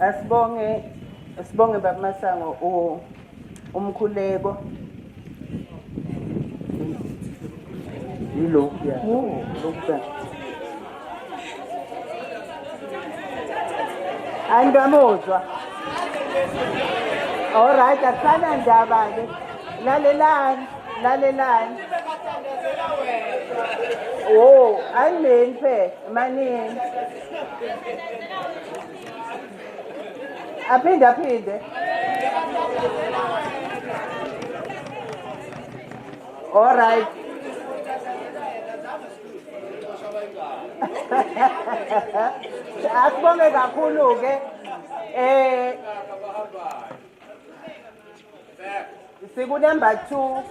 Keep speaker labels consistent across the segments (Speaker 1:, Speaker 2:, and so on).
Speaker 1: Asibonge, sibonge Baba Masango umkhuleko. Yilokhu ya. Lokhu ba. Angamuzwa. All right, akusana ndaba ke. Lalelani, lalelani. Oh, angimeni phe, manini. Aphinde aphinde. All right. Asibonge kakhulu ke. Eh Siku number 2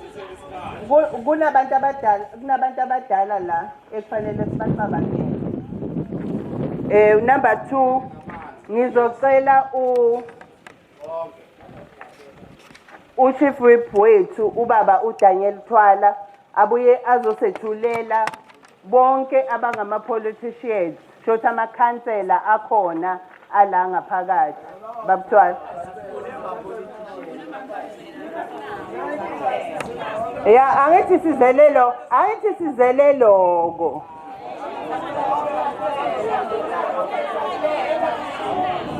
Speaker 1: kunabantu abadala, kunabantu abadala la ekufanele sibacabangele. Number 2 ngizocela u Chief Whip wethu ubaba uDaniel Thwala abuye azosethulela bonke abangama politicians, shothi amakhansela akhona ala ngaphakathi. Babuthwala. Ya, angithi sizelelo, angithi sizele loko.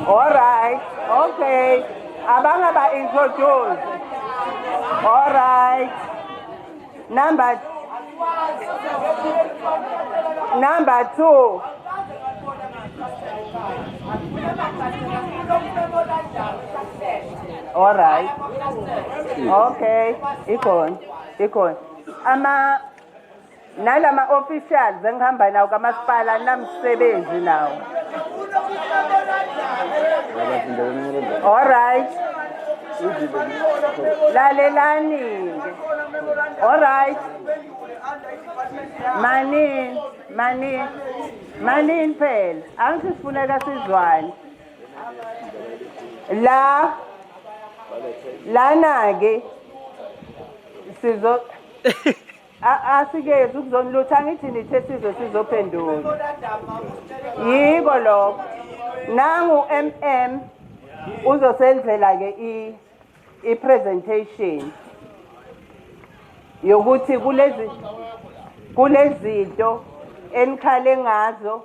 Speaker 1: All right, okay. Abangaba introduce. All right. Number 2. All right. Okay. Ikhona. Ikhona. Ama nalama officials engihamba nawo kamasipala namsebenzi nawo. All right. Lalelani. All right. Manini, manini. Manini phela. Angithi sifuneka sizwane. La lana ke sizo asikezi ukuzonilutha, angithi nithe sizo sizophendula. Yiko lokho. Nangu MM uzosenzela ke i presentation yokuthi kulezinto enikhale ngazo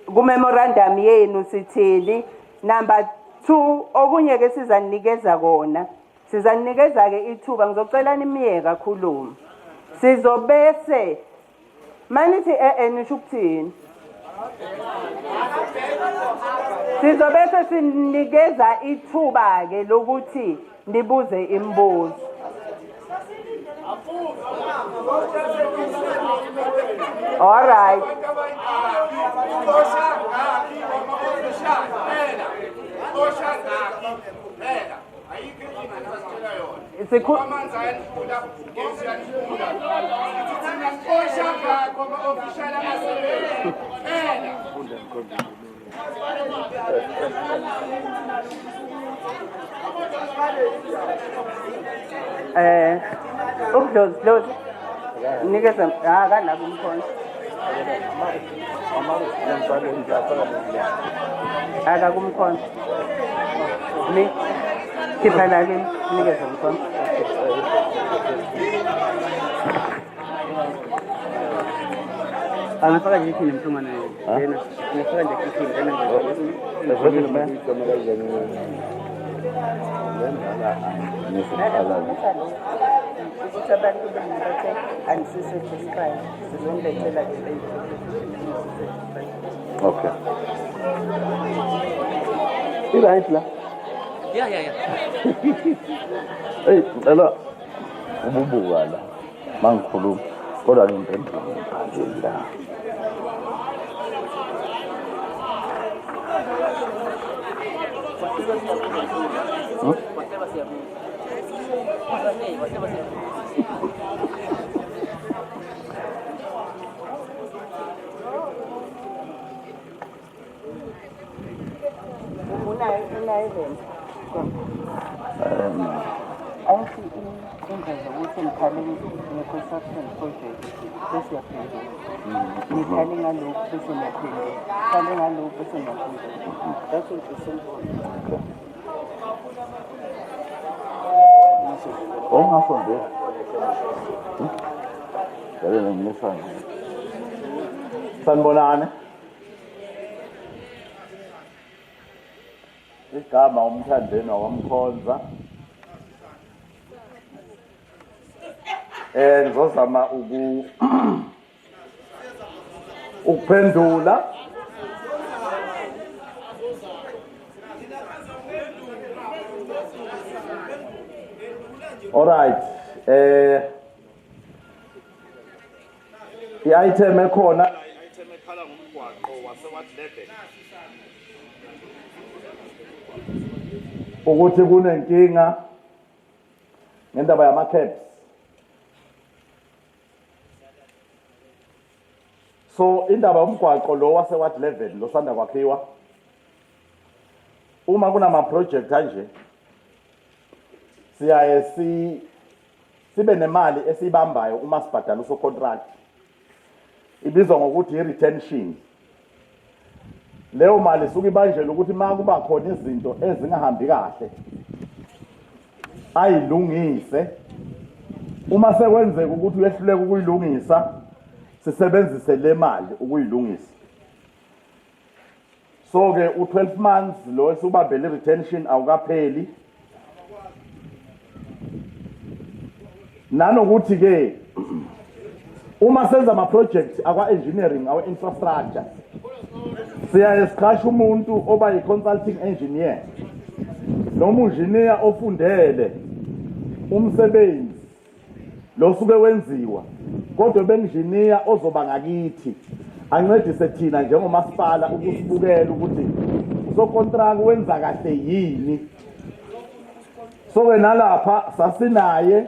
Speaker 1: ku memorandum yenu sithini. Number 2, okunye ke sizanikeza kona, sizanikeza ke ithuba, ngizocela nimiyeke kakhuluma. Sizobese manithi nisho ukuthini? Sizobese sinikeza ithuba ke lokuthi nibuze imibuzo. All right.
Speaker 2: Amanzi ayanifula, ugesi uyanifula. Sithi thina sixosha ngakho ama-official angasebenzi. Phela.
Speaker 1: Ubudlozi dlozi. Nikeza ha kanabo umkhonto. Aka kumkhonto. Ni khipha la kimi, nikeza umkhonto.
Speaker 3: Angafaka nje iphini mhlungwane lena. Ngifaka nje iphini lena nje.
Speaker 1: Ukuthi abantu bengibathe andisi-satisfied, sizonilethela ke le.
Speaker 4: Okay. I-right la.
Speaker 3: Yeah.
Speaker 4: Hey, ngicela ububuka la. Mangikhuluma kodwa ngimpendulo ngibhalile la.
Speaker 1: Unayo unayo vena.
Speaker 3: Angithi indlela ukuthi ngikhale nge-construction project bese uyaphendula. Ngikhale ngalokhu bese ngiyaphendula. Ngikhale ngalokhu bese ngiyaphendula. That will be simple.
Speaker 4: Ongasondela. Vele ngimisa nje. Sanibonani. Igama uMthandeni wakwaMkhonza. Ngizozama ukuphendula Alright. I-item ekhona,
Speaker 2: i-item ekhala ngomgwaqo wase-Ward 11.
Speaker 4: Ukuthi kunenkinga ngendaba yama-cabs. So indaba yomgwaqo lo wase-Ward 11 losanda kwakhiwa, uma kunama-project kanje siyaye sibe nemali esiyibambayo uma sibhadala usocontract, ibizwa ngokuthi i-retention. Leyo mali isuke ibanjelwe ukuthi uma kuba khona izinto ezingahambi kahle ayilungise. Uma sekwenzeka ukuthi uyehluleka ukuyilungisa, sisebenzise le mali ukuyilungisa. So ke u-12 months lo esubambele i-retention awukapheli, nanokuthi ke uma senza ama-project akwa-engineering, awe-infrastructure, siyaye siqashe umuntu oba yi-consulting engineer noma unjiniya ofundele umsebenzi lo suke wenziwa, kodwa benjiniya ozoba ngakithi ancedise thina njengomasipala ukusibukela ukuthi usokontraka wenza kahle yini. So ke nalapha sasinaye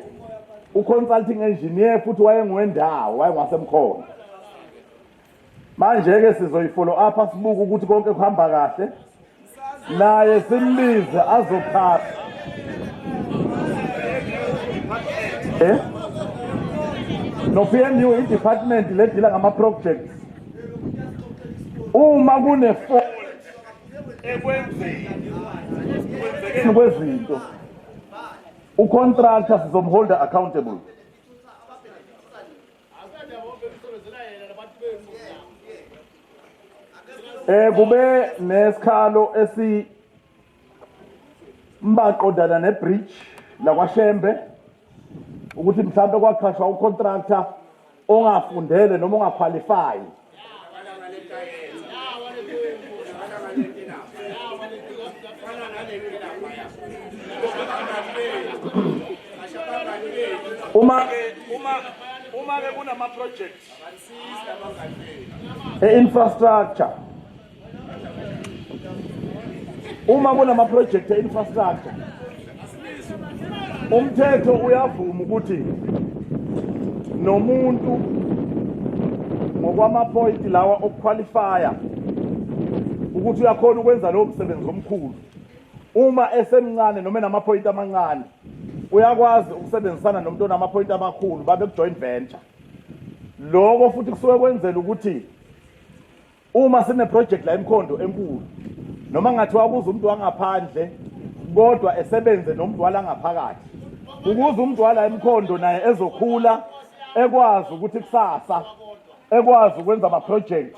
Speaker 4: u-consulting engineer, futhi wayengowendawo, wayengasemkhono. Manje ke sizoyifollow up, sibuke ukuthi konke kuhamba kahle, naye simbize azophatha. No PMU, i-department ledila ngama-projects, uma kune-fault
Speaker 2: ekwenzeni
Speaker 4: kwezinto, ucontractor sizomholda accountable. Kube nesikhalo esi mbaqondana nebridge lakwaShembe, ukuthi mhlambe kwaqhashwa ucontractor ongafundele noma ongaqualify. Uma ke kunama projects e-infrastructure, uma kunama project e-infrastructure, umthetho uyavuma ukuthi nomuntu ngokwama-point lawa okuqualifya ukuthi uyakhona ukwenza lowo msebenzi omkhulu, uma esemncane noma enama-point amancane, uyakwazi ukusebenzisana nomuntu onama-point amakhulu, babe ku-joint venture. Lokho futhi kusuke kwenzela ukuthi uma sine-project la eMkhondo enkulu, noma ngathiwa kuze umuntu wangaphandle kodwa esebenze nomuntu wala ngaphakathi, ukuze umuntu wala eMkhondo naye ezokhula, ekwazi ukuthi kusasa ekwazi ukwenza ama-project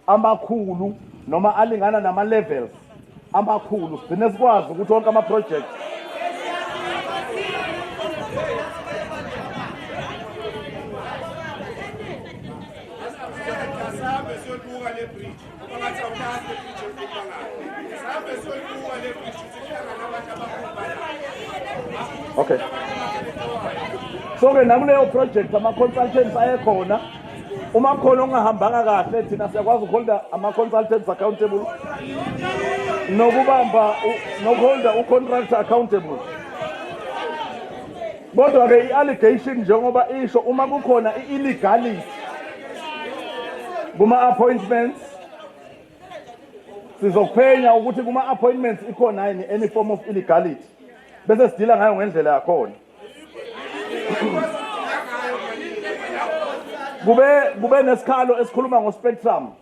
Speaker 4: amakhulu noma alingana nama-levels amakhulu, sigcine sikwazi ukuthi wonke ama-project.
Speaker 2: Sihambe siyoyibuka le bridge, ngoba ngathi awulazi le bridge ekhuluma ngayo. Sihambe siyoyibuka le bridge ukuthi kuhlangana abantu abakhulu bala.
Speaker 4: Okay, so ke nakuleyo project ama-consultants ayekhona. Uma khona okungahambanga kahle, thina siyakwazi ukuholda ama-consultants accountable nokubamba nokuholda u-contractor accountable. Kodwa-ke i-allegation njengoba isho, uma kukhona i-illegality kuma-appointments, sizokuphenya ukuthi kuma-appointments ikhona yini any form of illegality, bese sidila ngayo ngendlela yakhona. Kube nesikhalo esikhuluma ngoSpectrum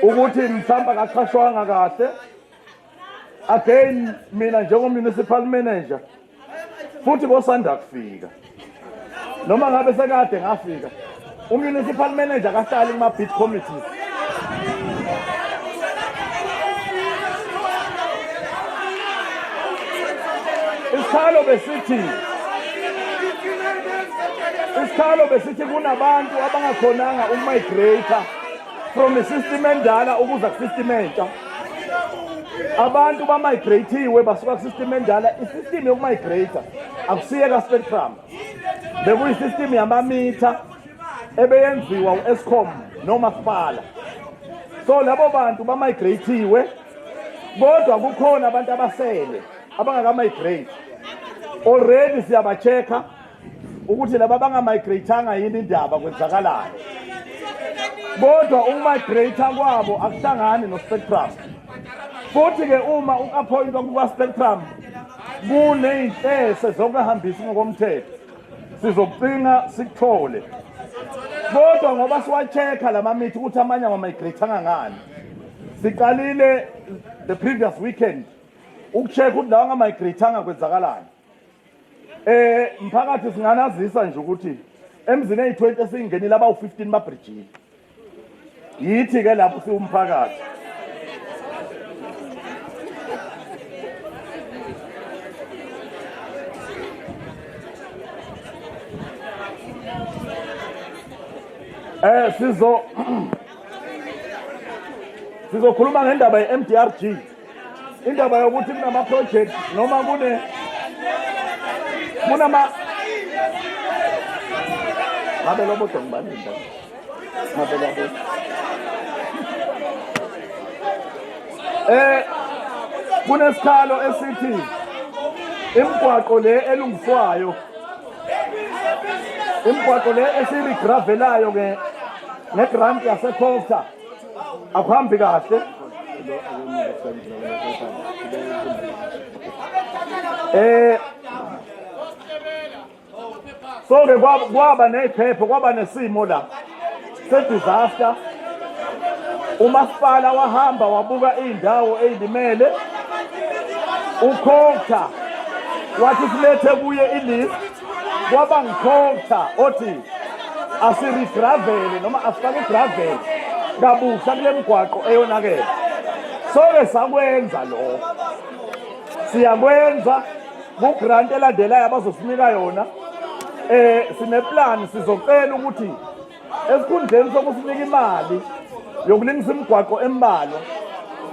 Speaker 4: ukuthi mhlawumbe akaqhashwanga kahle. Again, mina njengo-municipal manager futhi kosanda kufika, noma ngabe sekade ngafika, umunicipal manager akahlali kuma-bid committees. Isikhalo besithi kunabantu abangakhonanga ukumigrate from isystem endala ukuza kusystem entsha. Abantu bamigrate-iwe basuka kusystem endala. Isystem yokumigrate akusiye ka-Spectrum, bekuyisystem yamamitha ebeyenziwa u-Eskom nomasipala. So labo bantu bamigrate-iwe, kodwa kukhona abantu abasele abangakamigrate. Already siyaba-check-a ukuthi laba bangamigrate-anga yini, indaba kwenzakalayo, kodwa ukumigrate kwabo akuhlangani no-Spectrum. Futhi-ke uma uku-appointwa kuka-Spectrum kuney'nhlese zokungahambisi ngokomthetho, sizokucinga sikuthole. Kodwa ngoba siwa-check-a lama mithi ukuthi amanye awamigrate-anga ngani, siqalile the previous weekend ukucheck ukuthi lawa angamigrate-anga kwenzakalani. Mphakathi, singanazisa nje ukuthi emzini eyi-20 esiyingenile, abawu-15 babridgile. Yithi ke lapho siwumphakathi. Sizokhuluma ngendaba ye-MDRG, indaba yokuthi kunama project noma kunama ngabe lobodwa ngibalinda ngabe labo. Kunesikhalo esithi imigwaqo le elungiswayo, imigwaqo le esirigravelayo ke ngegrant yaseCogta, akuhambi kahle. So ke kwaba neziphepho, kwaba nesimo la se-disaster. Umasipala wahamba wabuka iy'ndawo ey'limele. UCogta wathi silethe kuye ilist. Kwaba ngiCogta othi asirigravele noma asifake igravel kabusha kule migwaqo eyonakele. So-ke sakwenza lokho, siyakwenza kugrant elandelayo abazosinika yona. Sineplan, sizocela ukuthi esikhundleni sokusinika imali yokulingisa imigwaqo embalwa,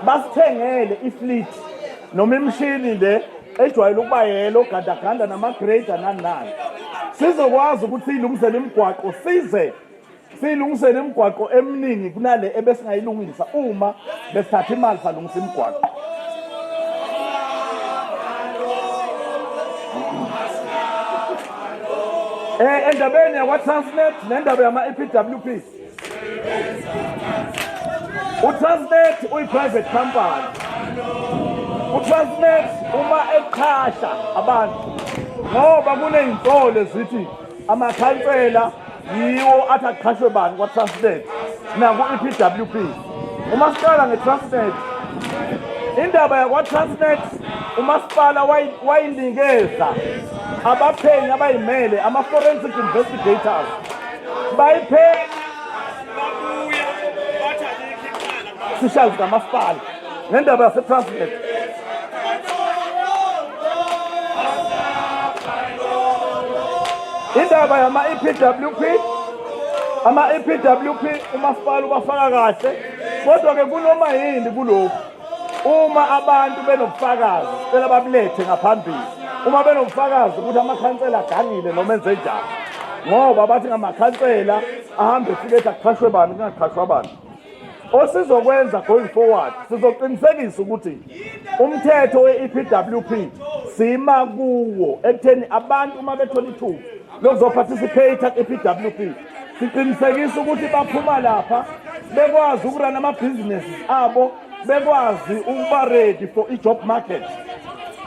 Speaker 4: basithengele ifleet noma imishini le ejwayele ukuba yelo gandaganda nama-grader nani nani, sizokwazi ukuthi siyilungisele imigwaqo, size siyilungisele imigwaqo eminingi kunale ebesingayilungisa uma besithatha imali salungisa imigwaqo. Endabeni yakwa-Transnet nendaba yama-EPWP, uTransnet uyi-private company. UTransnet uma eqhasha abantu, ngoba kuney'nsolo zithi amakhansela yiwo athi aqhashwe bani kwa-Transnet naku-EPWP. Uma siqala nge-Transnet, indaba yakwa-Transnet, umasipala wayinikeza abaphenyi abayimele, ama-forensic investigators, bayiphenya, babuya bathi alikho icala officials kamasipala ngendaba yase-Transnet. Indaba yama-EPWP, ama-EPWP umasipala ubafaka kahle, kodwa-ke kunoma yini kulokhu, uma abantu benobufakazi, sicela babulethe ngaphambili, uma benobufakazi ukuthi amakhansela agangile noma enze njani, ngoba bathi ngamakhansela ahambe efike ethi akuqhashwe bani, kungaqhashwa bani. Osizokwenza going forward, sizoqinisekisa ukuthi umthetho we-EPWP sima kuwo ekutheni abantu uma bethola ithuba lokuzoparticipate ku-EPWP, siqinisekisa ukuthi baphuma lapha bekwazi ukurana amabhizinisi abo, bekwazi ukuba ready for i-job market.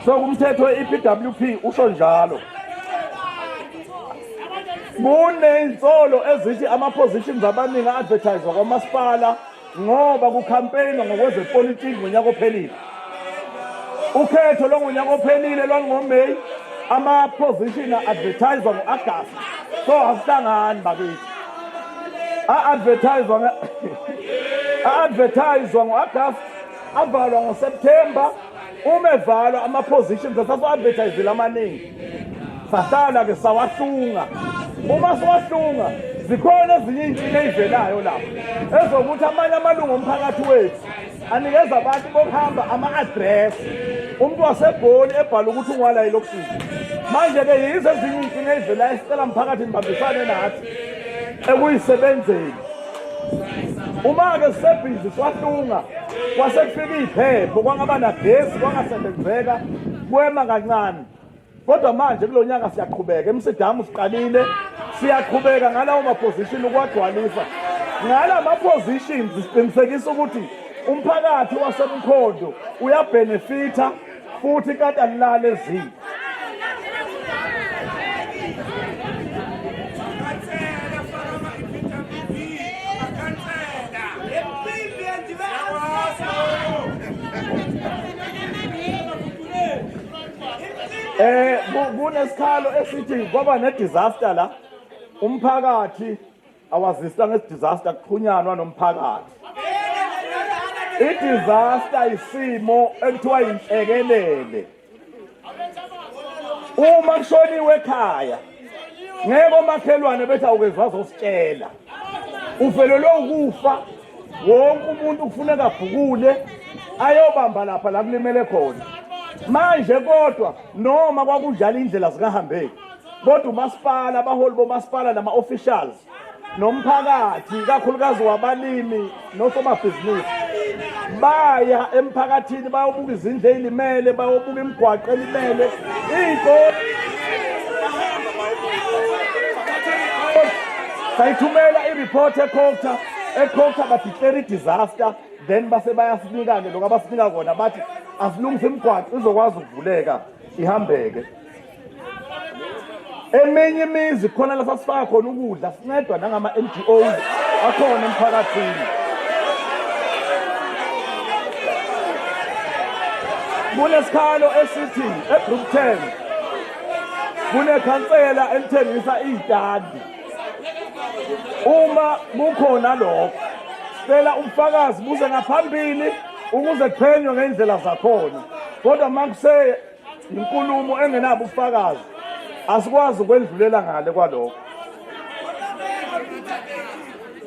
Speaker 4: So kumthetho we-EPWP usho njalo. Kunezinsolo ezithi ama-positions amaningi a-advertiswa kwamasipala ngoba kukhampeyinwa ngokwezepolitiki ngonyaka ophelile. Ukhetho lwangonyaka ophelile lwangoMeyi, ama-position a-advertiswa ngo-Agasti. So asihlangani bakithi. A-advertiswa a-advertiswa ngo-Agasti, avalwa ngoSepthemba. Uma evalwa ama-positions asaso-advertisile amaningi. Sahlala-ke sawahlunga. Uma siwahlunga zikhona ezinye iy'nkinga ey'velayo lapho ezokuthi amanye amalungu omphakathi wethu anikeza abantu bokuhamba ama-address umuntu waseGoli ebhala ukuthi ungwala elokishini. Manje-ke yizo ezinye iy'nkinga ey'velayo esicela mphakathi nibambisane nathi ekuyisebenzeni. Uma-ke sisebhizi siwahlunga kwase kufika iy'phepho kwangaba nagesi kwangasebenzeka kwema kancane. Kodwa manje kulo nyaka siyaqhubeka emsidamu siqalile siyaqhubeka ngalawo ma-position ukuwagcwalisa. Ngala ma-positions siqinisekisa ukuthi umphakathi waseMkhondo uyabhenefitha futhi kade alilale eziko. Eh kunesikhalo esithi kwaba ne disaster la umphakathi awaziswa ngesidisaster kuxhunyanwa nomphakathi. I-disaster isimo ekuthiwa inhlekelele. Uma kushoniwe ekhaya ngeke omakhelwane bethi awukezwa azositshela. Uvelelwe ukufa wonke umuntu kufuneka abhukule ayobamba lapha la kulimele khona. Manje kodwa noma kwakunjalo indlela zikahambeki kodwa umasipala abaholi bomasipala nama-officials nomphakathi ikakhulukazi wabalimi nosomabhizinisi baya emphakathini bayobuka izindlu ey'limele bayobuka imigwaqo elimele iy'kole sayithumela i-report eCogta eCogta badeclare i-disaster then base bayasinika-ke lokhu abasinika kona bathi asilungise imigwaqo izokwazi ukuvuleka ihambeke Eminye imizi khona la sasifaka khona ukudla sincedwa nangama-NGOs akhona emphakathini. Kunesikhalo esithi eBrookton kunekhansela elithengisa iy'tandi. Uma kukhona lokho, sicela ubufakazi buze ngaphambili ukuze kuphenywe ngendlela zakhona. Kodwa uma kuse inkulumo engenabo ubufakazi asikwazi ukwendlulela ngale kwalokho.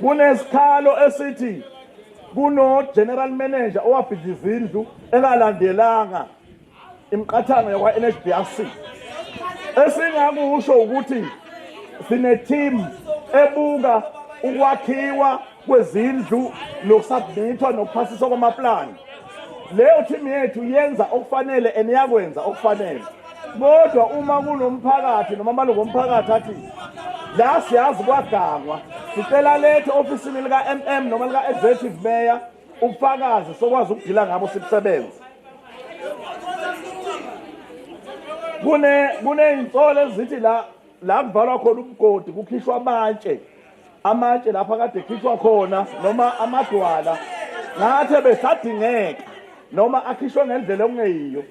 Speaker 4: Kunesikhalo esithi kuno-general manager owabhidla izindlu engalandelanga imiqathango yakwa-NHBRC. Esingakusho ukuthi sine-team ebuka ukwakhiwa kwezindlu nokusubmithwa nokuphasiswa kwamaplani. Leyo team yethu yenza okufanele and iyakwenza okufanele. Kodwa uma kunomphakathi noma amalungu omphakathi athi la siyazi kwagangwa, sicela lethe ofisini lika-MM noma lika-executive mayor ubufakazi sokwazi ukudila ngabo sibusebenze. Kuney'nsolo ezithi la la kuvalwa khona umgodi kukhishwa amatshe amatshe lapha kade ekhishwa khona noma amadwala ngathi besadingeka noma akhishwe ngendlela okungeyiyo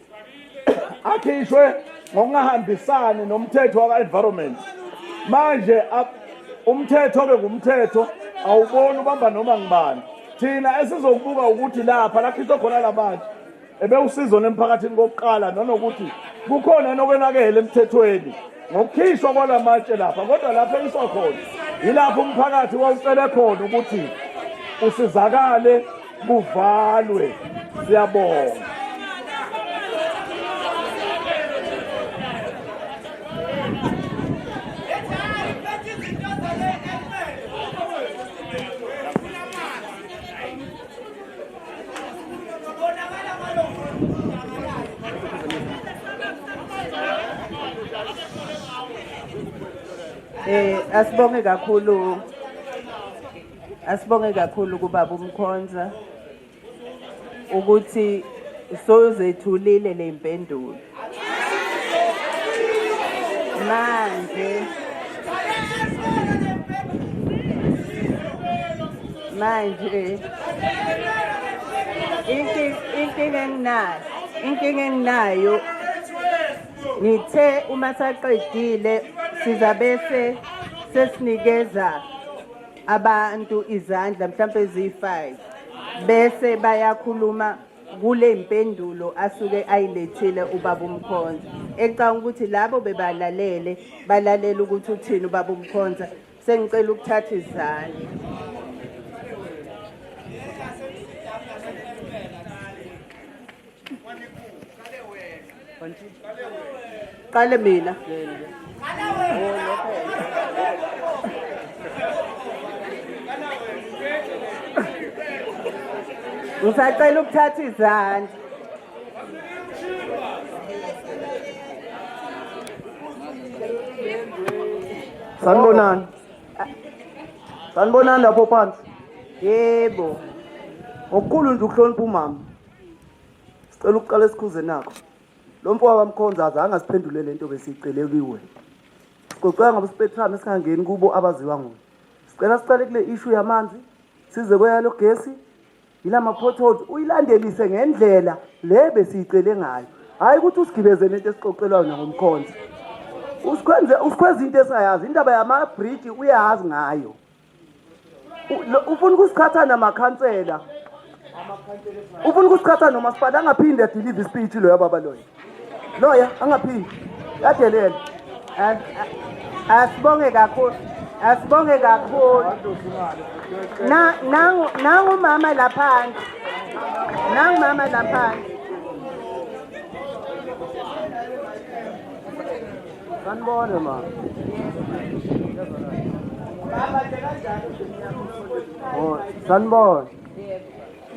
Speaker 4: akhishwe ngokungahambisani nomthetho waka-environment manje umthetho-ke ngumthetho awuboni ubamba noma ngubani thina esizokubuka ukuthi lapha lakhishwe khona la matshe ebewusizo nemphakathini kokuqala nanokuthi kukhona nokwenakele emthethweni ngokukhishwa kwalamatshe lapha kodwa lapho eyiswa khona yilapho umphakathi wawucele khona ukuthi usizakale kuvalwe. Siyabonga.
Speaker 1: Eh asibonge kakhulu asibonge kakhulu kubaba uMkhonza ukuthi sozethulile le mpendulo. Manje Manje inkinga enginayo ngithe uma saqedile sizabese sesinikeza abantu izandla mhlawumbe eziyi-5 bese bayakhuluma kule mpendulo asuke ayilethile ubaba uMkhonza. Ecanga ukuthi labo bebalalele balalela ukuthi uthini ubaba uMkhonza. Sengicela ukuthatha izandla. Qale mina. Ngisacela ukuthatha izandla.
Speaker 5: Sanibonani. Sanibonani lapho phansi.
Speaker 1: Yebo.
Speaker 5: Okukhulu nje ukuhlonipha umama. Sicela ukuqala esikhuze nakho. Lo mfo waMkhonza azange asiphendule lento besiyicele kuwe. Sicocela ngoba spectrum esingangeni kubo abaziwa nguye. Sicela siqale kule issue yamanzi, size kweyalo gesi, yilama potholes uyilandelise ngendlela le besiyicele ngayo. Hayi ukuthi usigibeze lento esicocelwayo nangomkhonza. Usikhwenze usikhweza into esayazi, indaba yama bridge uyazi ngayo. Ufuna ukusikhatha namakhansela. Ufuna ukusikhatha nomasipala angaphinde adeliver speech loya baba loya. Loya angaphinde. Yadelela.
Speaker 1: Asibonge kakhulu. Asibonge kakhulu. Na nangu nangu mama laphansi. Nangu mama laphansi.
Speaker 5: Sanibona ma. Oh, sanibona.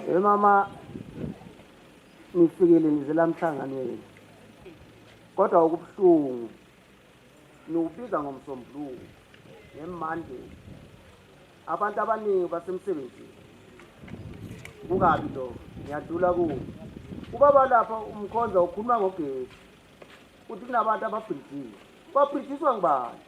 Speaker 5: Hey mama, nifikile nizela emhlanganweni. Kodwa okubuhlungu niwubiza ngomsombuluko ngeMonday. Abantu abaningi basemsebenzini. Kungabi lokho, ngiyadlula kuwo. Ubaba lapha uMkhonza ukhuluma ngogesi. Uthi kunabantu ababhridjiwe. Babhridjiswa ngubani?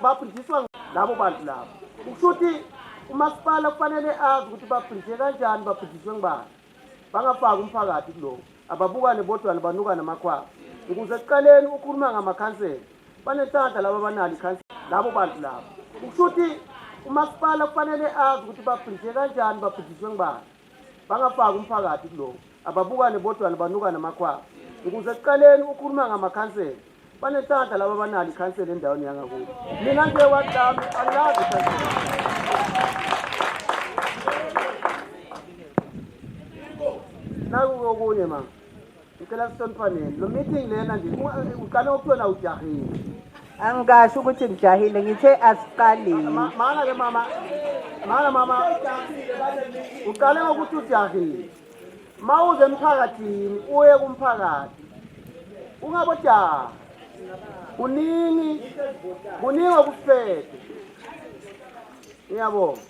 Speaker 5: Babhridjiswa labo bantu labo. Kusho ukuthi umasipala kufanele azi ukuthi babhridje kanjani, babhridjiswe ngubani. Bangafaki umphakathi kuloko. Ababukane bodwana banuka namakhwapha. Ukuze ekuqaleni ukhuluma ngamakhansela. Banenhlanhla laba abanalo ikhansela, labo bantu labo. Kusho ukuthi umasipala kufanele azi ukuthi babhridje kanjani, babhridjiswe ngubani. Bangafaki umphakathi kuloko. Ababukane bodwana banuka namakhwapha. Ukuze ekuqaleni ukhuluma ngamakhansela. Banenhlanhla laba abanalo ikhansela endaweni yangakubo. Mina nje wadami angilazi ikhansela. Naku okunye ma. Ngicela sihloniphaneni. Lo meeting lena nje uqale ngokuthiwa ujahile.
Speaker 1: Angikasho ukuthi ngijahile, ngithe asiqaleni.
Speaker 5: Mana ke mama. Mana mama. Uqale ngokuthi ujahile. Mawuze emphakathini uye kumphakathi. Ungabojaha. Kuningi kuningi okufethe. Ngiyabonga.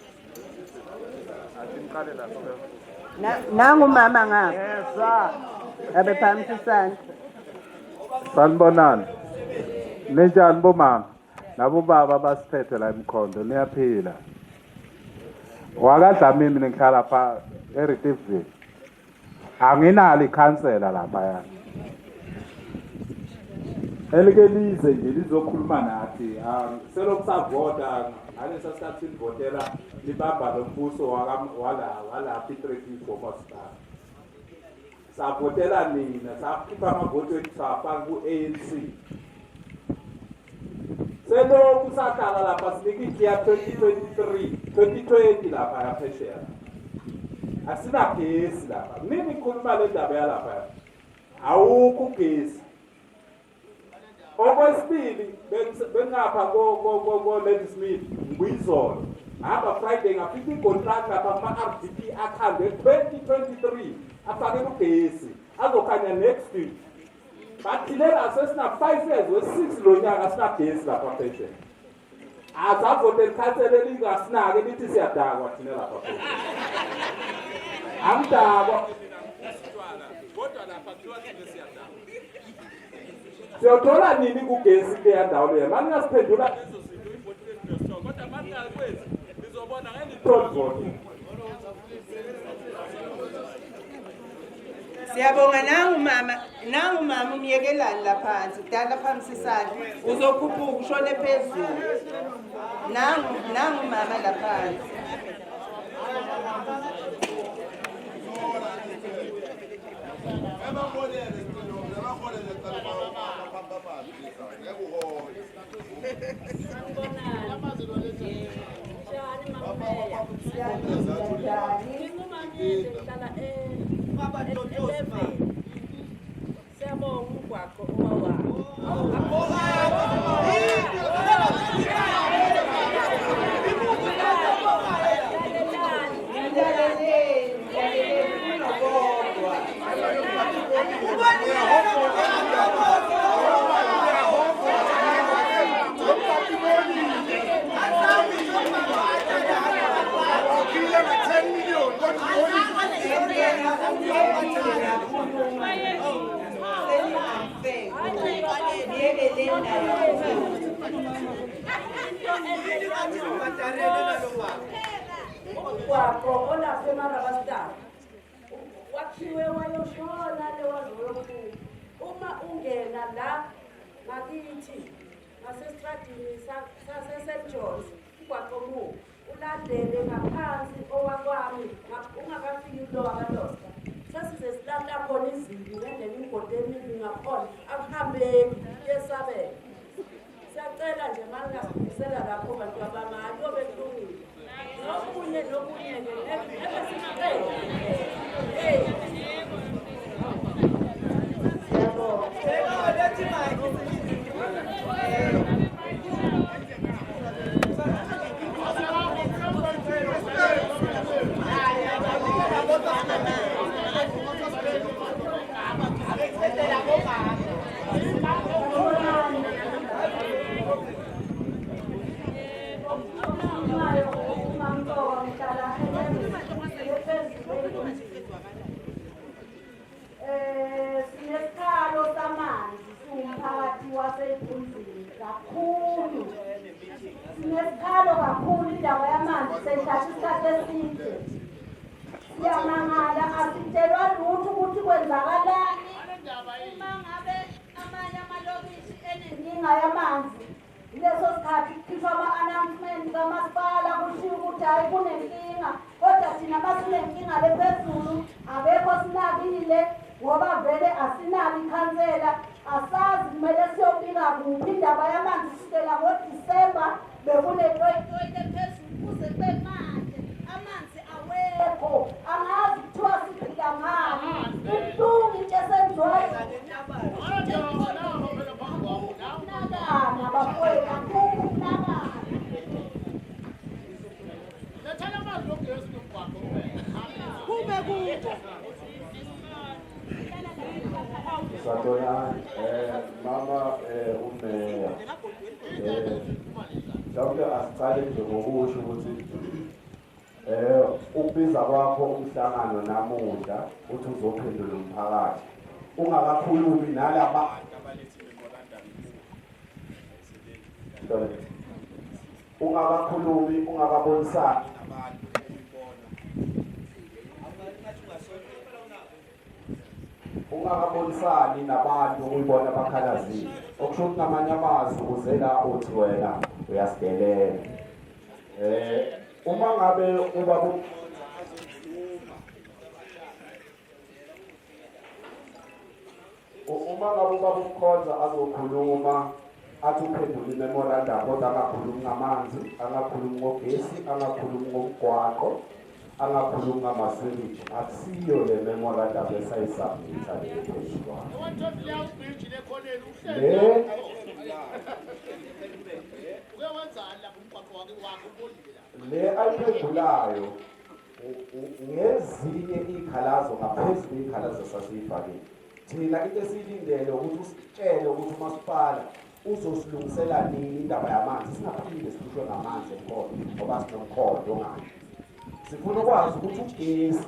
Speaker 1: Nangu mama ngapha. Abe phambi isandla.
Speaker 6: Sanibonani. Ninjani bomama? Nabo baba basiphethe la eMkhondo niyaphila. WakaDlamini mina ngihlala lapha eRetiefville. Anginalo ikhansela lapha ya. Elike lize nje lizokhuluma nathi. Selokhu savota ngalesa sikhathi silivotela libamba lo mbuso walapha i-3 masipala. Savotela nina, sakhipha amavoti wethu sawafaka ku-ANC. Selokhu sahlala lapha sinika ikhiya 2023, 2020 lapha yaphesheya. Asinagesi lapha. Nini ngikhuluma le ndaba yalapha? Awukho ugesi. Okwesibili bengapha ko Lady Smith ngiyizolo. Hamba Friday ngafika icontract lapha kuma RDP akhambe 2023 afake ugesi azokhanya next week. Bathilela sesina 5 years we 6 lo nyaka sinagesi lapha phesheya. Azavotela ikhansela elingasinake lithi siyadakwa thina lapha phesheya. Angidakwa.
Speaker 2: Kodwa lapha kuthiwa thina siyadakwa.
Speaker 6: Siyothola nini kugesi kuleya ndawo leyo? Maningasiphendula
Speaker 2: lezo zinto ivoti lethu liyosithola. Kodwa maningakwenzi nizobona.
Speaker 6: Bona ngeke
Speaker 1: Siyabonga nangu mama, nangu mama umyekelani laphansi, kudala phambi isandla. Uzokhuphuka ushone phezulu. Nangu nangu mama laphansi.
Speaker 7: Siyabonga umgwaqo owawakho.
Speaker 1: Mlaleleni, mlaleleni kunokodwa.
Speaker 2: Ukhile nge-10 million kodwa
Speaker 1: Yena umyekile nakhuluma. Seni-unfair. Myekeleni naye akhulume.
Speaker 7: Umgwaqo olapha eMarabastad wakhiwe wayoshona le wazoyobuka. Uma ungena la ngakithi ngasestradini sase-St George, umgwaqo omubi ulandele ngaphansi owakwami ungakafiki kulo wakalosta. Sesize silahla khona izibi ngendlela imigodi emibi ngakhona, akuhambeki, kuyesabeka. Siyacela nje uma ningasilungisela lapho bantu abami, kuyobe kulungile. Nokunye nokunye-ke ngeke sikucele. Hey.
Speaker 1: Siyabonga. Sinesikhalo samanzi siwumphakathi waseBhunzini kakhulu. Sinesikhalo kakhulu, indaba yamanzi seyithatha isikhathi eside. Siyamangala, asitshelwa lutho ukuthi kwenzakalani. Uma ngabe amanye amalokishi enenkinga yamanzi, leso sikhathi kukhishwa ama-announcement kamasipala kushiwo ukuthi hhayi kunenkinga, kodwa thina masinenkinga le phezulu akekho sinakile ngoba vele asinalo ikhansela, asazi kumele siyobika kuphi. Indaba yamanzi kusukela ngoDisemba bekunetoyitoyi phezulu kuze kube manje amanzi awekho, angazi kuthiwa siphila ngani. Ibuhlungu into esenziwayo. Ukunakana bafowethu, akukho ukunakana.
Speaker 8: Sanibonani, mama umeya. Mhlawumbe asicale nje ngokusho ukuthi ukubiza kwakho umhlangano namuhla uthi uzophendula umphakathi ungakakhulumi nalaba ungakakhulumi ungakabonisani nabantu ungakabonisani nabantu ukuyibona bakhalazile, okusho ukuthi ngamanye amazwi uze la uthi wena uyasidelela. Uma ngabe uba uma ngabe ubaba uMkhonza azokhuluma athi uphendula imemorandum, kodwa angakhulumi ngamanzi, angakhulumi ngogesi, angakhulumi ngomgwaqo, angakhulumi ngama-sewage, akusiyo le memorandum esayisubmitha le phezu kwayo. Le ayiphendulayo ngezinye iy'khalazo ngaphezu kwey'khalazo sasiyifakile. Thina into esiyilindele ukuthi usitshele ukuthi umasipala uzosilungisela nini indaba yamanzi, singaphinde sihlushwe ngamanzi emkhondo ngoba sinomkhondo onganje. Sifuna ukwazi ukuthi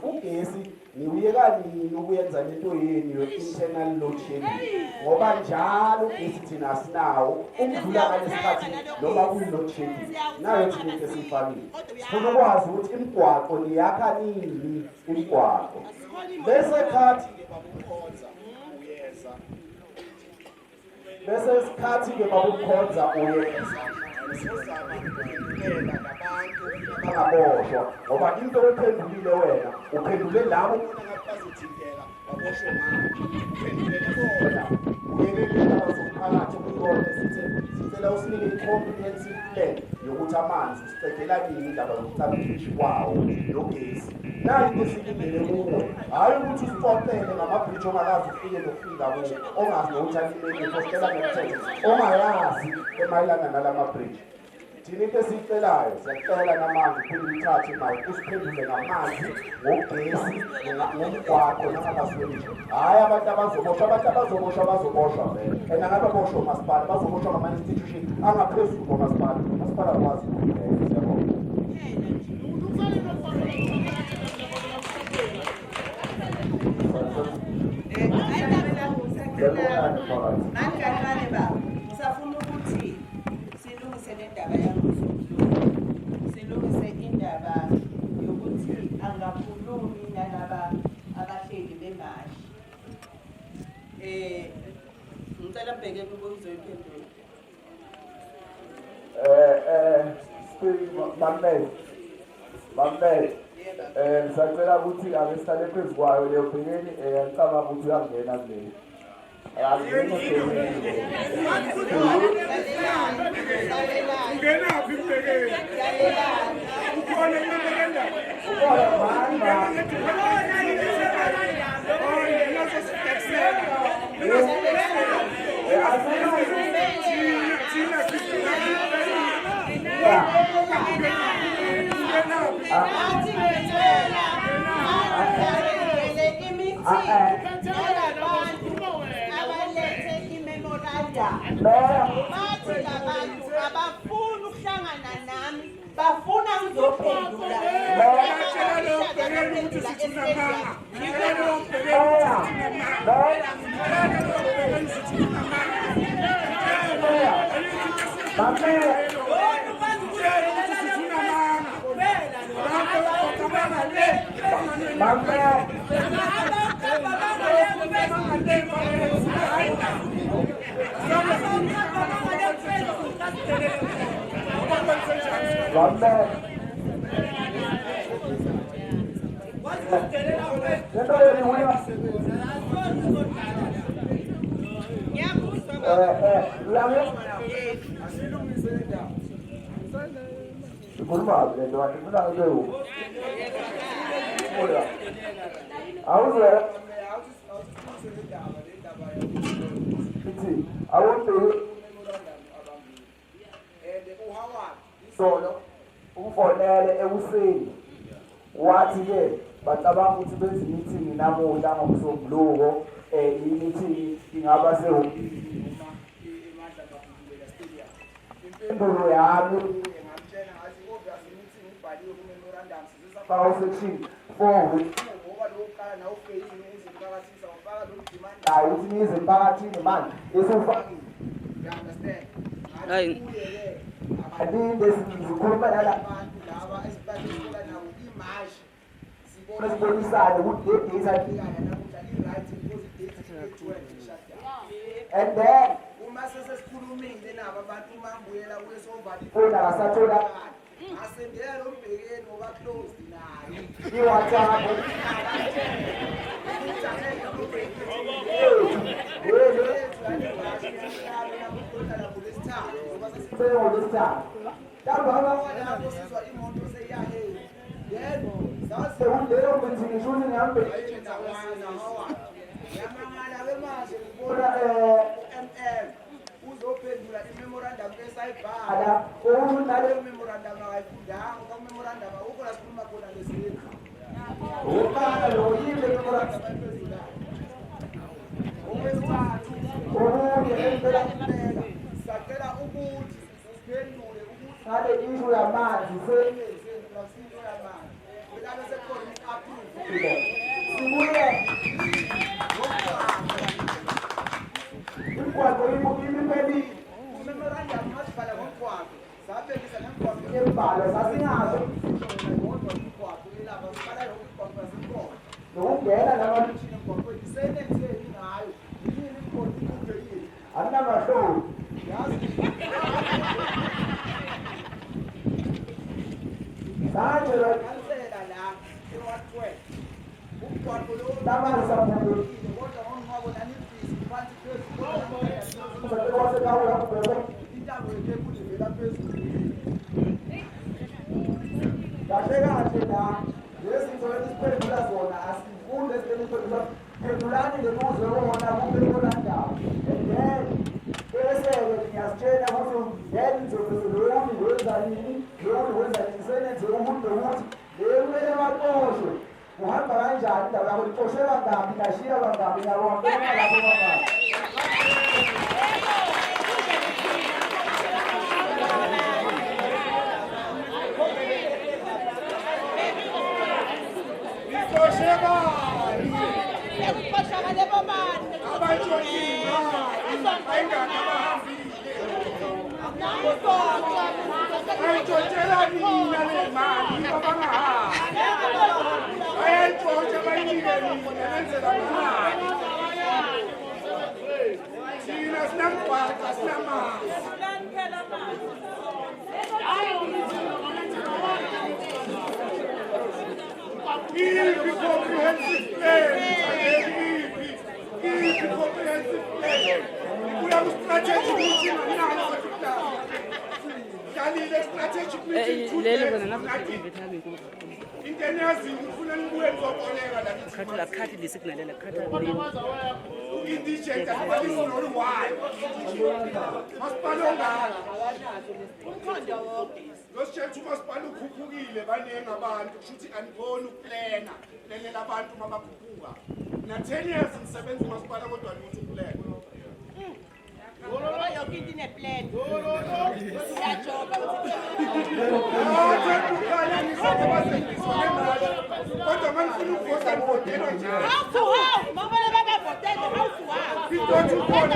Speaker 8: ugesi Niwuyeka nini ukuyenza lento yenu ye-internal load shedding, ngoba njalo ugesi thina asinawo ukudlula ngalesikhathi noma kuyi-load shedding. Nayo thina into esiyifakile, sifuna ukwazi ukuthi imigwaqo niyakha nini imigwaqo. Bese khathi-ke babukhonza uyeza, bese isikhathi-ke babukhonza uyeza usozama ukuphendulela labantu abangaboshwa, ngoba into oyiphendulile wena uphendule labo ubona ngathi bazothinteka baboshwe manje, uphendulele bona. Uyelelile abazomphakathi kuyona esithe sicela usinike i-comprehensive plan yokuthi amanzi usicedela nini, indaba yokucabisha kwawo nogesi. Nayo into esilindele kuwe, hhayi ukuthi usixoxele ngamabhriji ongakazi ufike nokufika kuwo, ongazi nokuthi alimele, ositshela ngomthetho ongayazi emayelana nala mabhriji. Thina into esiyicelayo, siyacela namanje uphinde uyithathe imali usiphendule ngamanzi, ngogesi, ngomgwaqo nangamasweliji, hhayi abantu abazoboshwa. Abantu abazoboshwa bazoboshwa vele, and angababoshwa umasipala, bazoboshwa ngama-institution angaphezulu komasipala. Umasipala akwazi. Siyabonga.
Speaker 3: Mani kancane baba, ngisafuna ukuthi silungise le ndaba yangoMsombuluko, silungise indaba yokuthi angakhulumi nalaba abahleli bemashi. Ngicela mbheke kuzoyiphendula.
Speaker 9: Mamele, mamele, ngisacela ukuthi ake sihlale phezu kwayo leyo. Bhekeni, ngicabanga ukuthi uyangena kuleli. Akangeni Bhekeni.
Speaker 2: Ungenaphi Mbhekeni? Ukhona kumemorandum?
Speaker 9: Ukhona mama.
Speaker 2: Hayi, ningazosidekisela. Thina sifuna. Ungenaphi?
Speaker 3: Athi ngicela abalandele i-meeting nalabantu abalethe i-memorandum. Bathi labantu abafuni ukuhlangana nami, bafuna ngizophendula.
Speaker 2: Batshela lo Mbhekeni ukuthi sithi unamanga. Tshela lo Mbhekeni ukuthi sithi unamanga. Tshela lo Mbhekeni sithi unamanga.
Speaker 9: Mamele.
Speaker 2: Tshela ukuthi sithi unamanga. Abantu abacabanga le.
Speaker 9: Mamele.
Speaker 2: Abacabanga le.
Speaker 9: Mamele. Lento leli uya lami sikhuluma le nto kahle, funa ube uya awuzwe ithi awubheki solo umfonele ekuseni, wathi-ke bacabanga ukuthi benze i-meeting namuhla ngoMsombuluko, i-meeting ingaba sehhovisi. Impendulo yami faka section 4 hayi ukuthi nize emphakathini manje esewufakile.
Speaker 3: Hayi.
Speaker 9: Alinde sikhuluma nalabantu laba esibathi nabo imashi, sibone sibonisane ukuthi le date and then
Speaker 10: uma sesesikhulumile nabo abantu, uma ngibuyela kuye sovala
Speaker 9: ifoni akasatholakali.
Speaker 10: Asendela lo Mbhekeni ngoba closed naye.
Speaker 9: I-WhatsApp
Speaker 10: ukuthi angeke
Speaker 9: sengolwesithathu ntambama
Speaker 10: lapho sizwa imoto seyiyaheli, then
Speaker 9: sekuleyo meeting, ngisho ukuthi ngihambe.
Speaker 10: Ngiyamangala-ke manje
Speaker 9: ngibona
Speaker 10: ngibona
Speaker 9: u-MM
Speaker 10: uzophendula i-memorandum esayibhala.
Speaker 9: Ala ukuthi nale
Speaker 10: leyo memorandum akayifundanga, ngoba ku-memorandum akukho la sikhuluma khona ngezindlu.
Speaker 9: Uqala lo yini le memorandum?
Speaker 10: Abayiphendulayo okwesithathu
Speaker 9: okunye engicela
Speaker 10: impela sacela ukuthi uphendule ukuthi
Speaker 9: ngale issue yamanzi
Speaker 10: into yamanzi bekabe sekhona i-approve. Ngibonile imigwaqo imiphelile
Speaker 11: Memorandum masibhala ngomgwaqo sabhekisa nemigwaqo embalwa sasingazo kodwa imigwaqo ilapha sibhala yonke imigwaqo yasekhona
Speaker 10: nokungena
Speaker 11: nabalutshini emgwaqweni senenzeni ngayo yini imigwaqo ikhuphe yini
Speaker 10: akunamahloni
Speaker 11: yazi
Speaker 10: manje
Speaker 11: kansela la e-ward 12 umgwaqo lo
Speaker 10: lamanzi saphulukile
Speaker 11: kodwa ngomnqwabo nanibhizi phansi phezulu intambo yekhebuli ivela phezulu
Speaker 10: kahle kahle la lezinto esiphendula zona asifundi esiphendula phendulani nemibuzo yona kumemorandum and then bese-ke ngiyasitshela ukuthi then nizobe wenza nini loyo wenza nini senenze umuntu nokuthi le kumele baxoshwe kuhamba kanjani indaba yakho ixoshwe bangaphi nashiya bangaphi ngiyabonga lapho bangaphi.
Speaker 2: Bayintshontshelwa nina le mali abangahambi bayayintshontsha bayinike nina benzela imali. Thina sinamgwaqa sinamanzi. Iphi comprehensive plan? Iphi comprehensive plan? Ibuya ku-strategic meeting aninayo dlalile strategic meeting 2 days. Into eniyaziyo ufuna nibuye nizoboleka la
Speaker 3: khathi lesi-signal khathi
Speaker 2: u-indigent asibhalisi nolu-one masipala ongaka lositshela ukuthi umasipala ukhuphukile baningi abantu kusho ukuthi aniboni ukuplena plenela abantu uma bakhuphuka. Na-10 years ngisebenza umasipala kodwa lutho ukuplena.
Speaker 7: Yonke into ineplan. Siyajoba
Speaker 2: kodwa uma nifuna ukuvota nivotelwa njalo.
Speaker 7: House to house, mabona babavotele house to house.
Speaker 2: Into ukhona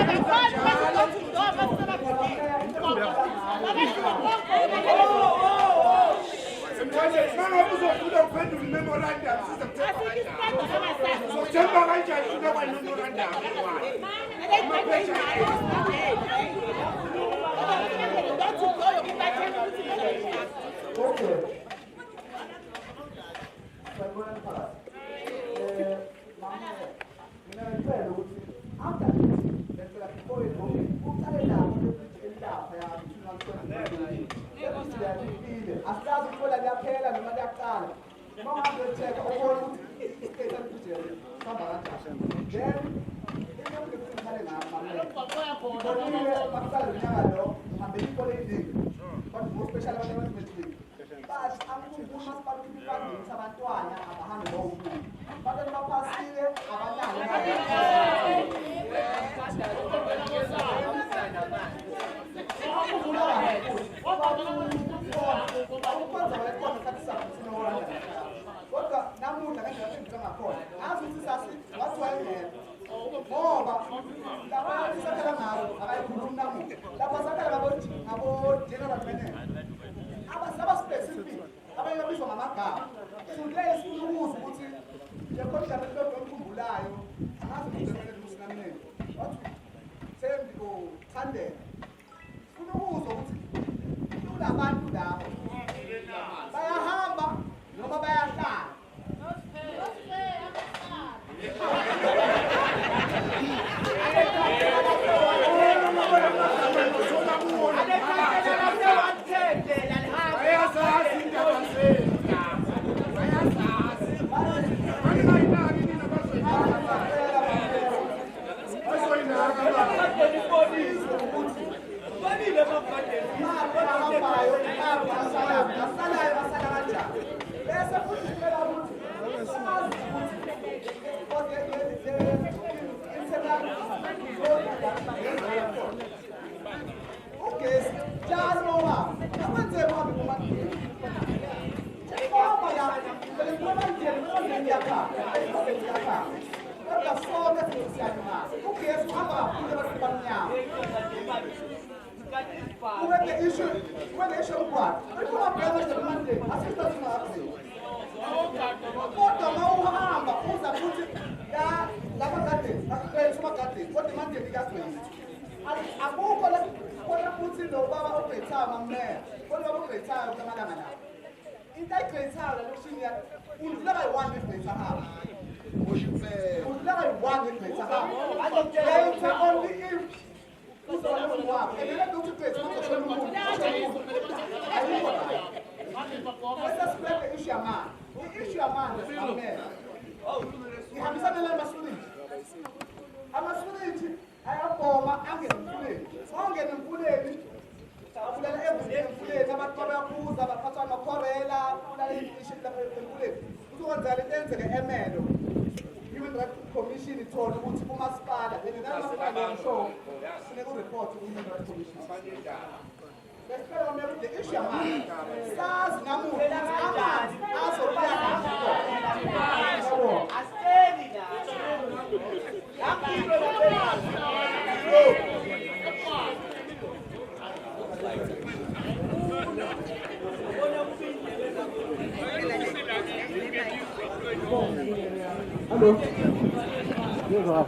Speaker 2: mangabe uzofuna ukuphendula imemorandum sizakuthemba kanjani? Uzokuthemba kanjani ufuna kwa-memorandum?
Speaker 10: Okay. Sanibona mphakathi. Mina ngicela ukuthi after this ngicela before uqale lapho le-bridge elilapha yami asilazi ukuthola liyaphela noma liyaqala. Uma uhambe uyo-check-a ubone ukuthi i-state bridge sihamba kanjani. Then into ngikhale ngayo ngibonile bakuqala unyaka lo ngihambe iy'kole ey'ningi but more special abantu abase-matric but angikhumbuli masipala ukhipha ifunding ukuthi abantwana abahambe bayofunda. Abantwana baphasile abanayo. Kodwa namuhla ngendlela phendula ngakhona ngazi ukuthi sasi wathiwa engekho ngoba lapha sakhala ngabo akayikhulumi namuhla lapha sakhala ngabo-general manager
Speaker 11: issue kube issue yomgwaqo. Iphuma bheka nje Monday, asithathe ngathi. Kodwa uma uhamba uza futhi la lapha gardens, akugcwele uma gardens, kodwa Monday ikagcwele. Akukho la khona futhi lo baba ogrethayo mammeya. Khona baba ogrethayo kulamalanga lawa. Into ayigrethayo la lokishini ya undlula kayi-1 egretha hamba. Undlula kayi-1 egretha hamba. Later only if uzoba nomngcwabo. And then lokhu igretha kuzoshona umuntu. Ayikho la. Bese sibheke issue yamanzi. I-issue yamanzi mammeya. Ihambisana namasuliti. Amasuliti ayabhoma angene emfuleni. Angene emfuleni abulala everything emfuleni, abantu bayaphuza, baphathwa amakhorela, abulala ifishi lapha emfuleni. Kuzokwenza lento enzeke eMelo. Human Rights Commission ithola ukuthi umasipala and nanamasipala ngisho funeka ureport ku-Human Rights Commission. Besicela umele ukuthi le issue yamanzi sazi namuhla ukuthi amanzi azobuya lapho.
Speaker 10: Asiceli la.
Speaker 12: Hallo. Yezwa.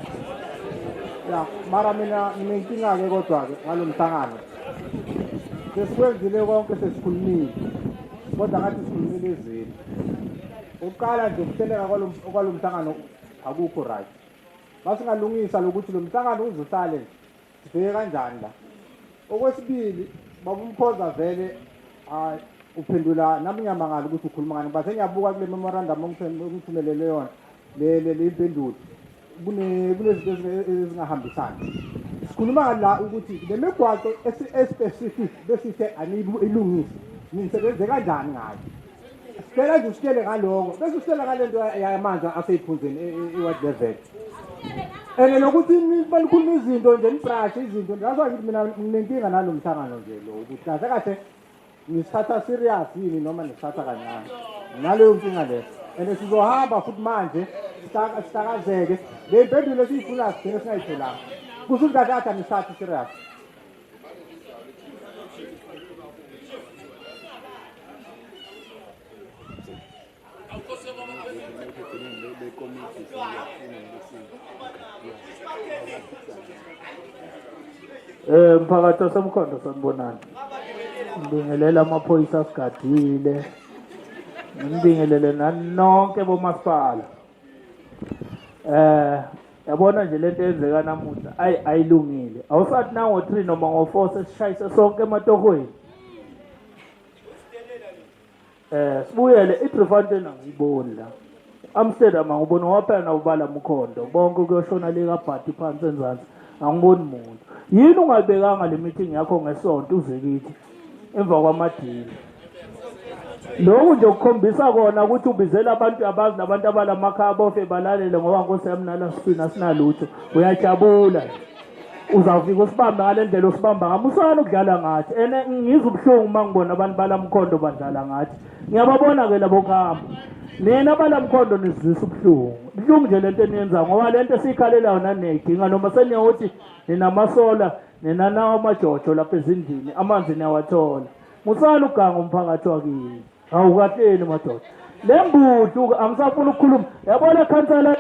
Speaker 12: Ya, mara mina nginenkinga-ke kodwa-ke ngalo mhlangano. Sesikwenzile konke sesikhulumile. Kodwa ngathi sikhulumile ezweni. Uqala nje ukuhleleka kwalo mhlangano akukho right. Masingalungisa lokuthi lo mhlangano uzohlale nje. Sibheke kanjani la? Okwesibili, baba uMkhoza vele hayi uphendula nami ngiyamangala ukuthi ukhuluma ngani. Base ngiyabuka kule memorandum ongithumelele yona le le impendulo. Kunezinto ezingahambisani. Sikhuluma la ukuthi le migwaqo especific besithe aniyilungise. Nisebenze kanjani ngayo? Sicela nje usitshele ngaloko bese usitshela ngale nto yamanzi aseyiphunzeni e-ward level. And lokuthi balikhuluma izinto nje nibrashe izinto that's why ngithi mina nginenkinga nalo mhlangano nje lo ukuthi kahle kahle nisithatha serious yini noma nisithatha kancane naleyo nkinga leyo. And sizohamba futhi manje sihlakazeke le mpendulo esiyifuna sigcine singayitholanga. Kusho ukuthi kahle kahle anisithathi serious.
Speaker 13: Mphakathi waseMkhondo sanibonani. Ngibingelela amaphoyisa asigadile. Ngibingelele nani nonke bomasipala. Yabona nje lento eyenzeka namuhla ayi ayilungile. Awusathi nango 3 noma ngo 4 sesishayise sonke ematohweni. Sibuyele iDriefontein angiyiboni la. Amsterdam angiboni ngoba phela nawubala Mkhondo bonke kuyoshona le kaBhadi phansi enzansi angiboni muntu. Yini ungayibekanga le meeting yakho ngesonto uze kithi emva kwamadini? Lokhu nje kukhombisa kona ukuthi ubizela abantu abazi nabantu abalamakhaya bofe balalele ngoba Nkosi yami nala sifina sinalutho. Uyajabula. Uzawufika usibambe ngale ndlela osibamba ngayo. Musani ukudlala ngathi. Ene ngizwa ubuhlungu uma ngibona abantu balamkhondo badlala ngathi. Ngiyababona ke labo khamba. Nina balamkhondo nizwisa ubuhlungu. Buhlungu nje lento eniyenzayo ngoba lento esiyikhalelayo nani niyayidinga noma seniyothi ninamasola nina nawo amajojo lapha ezindlini amanzi niyawathola. Musani uganga umphakathi wakini. Awukahleni madoda. Le mbudu angisafuni ukukhuluma. Yabona khansela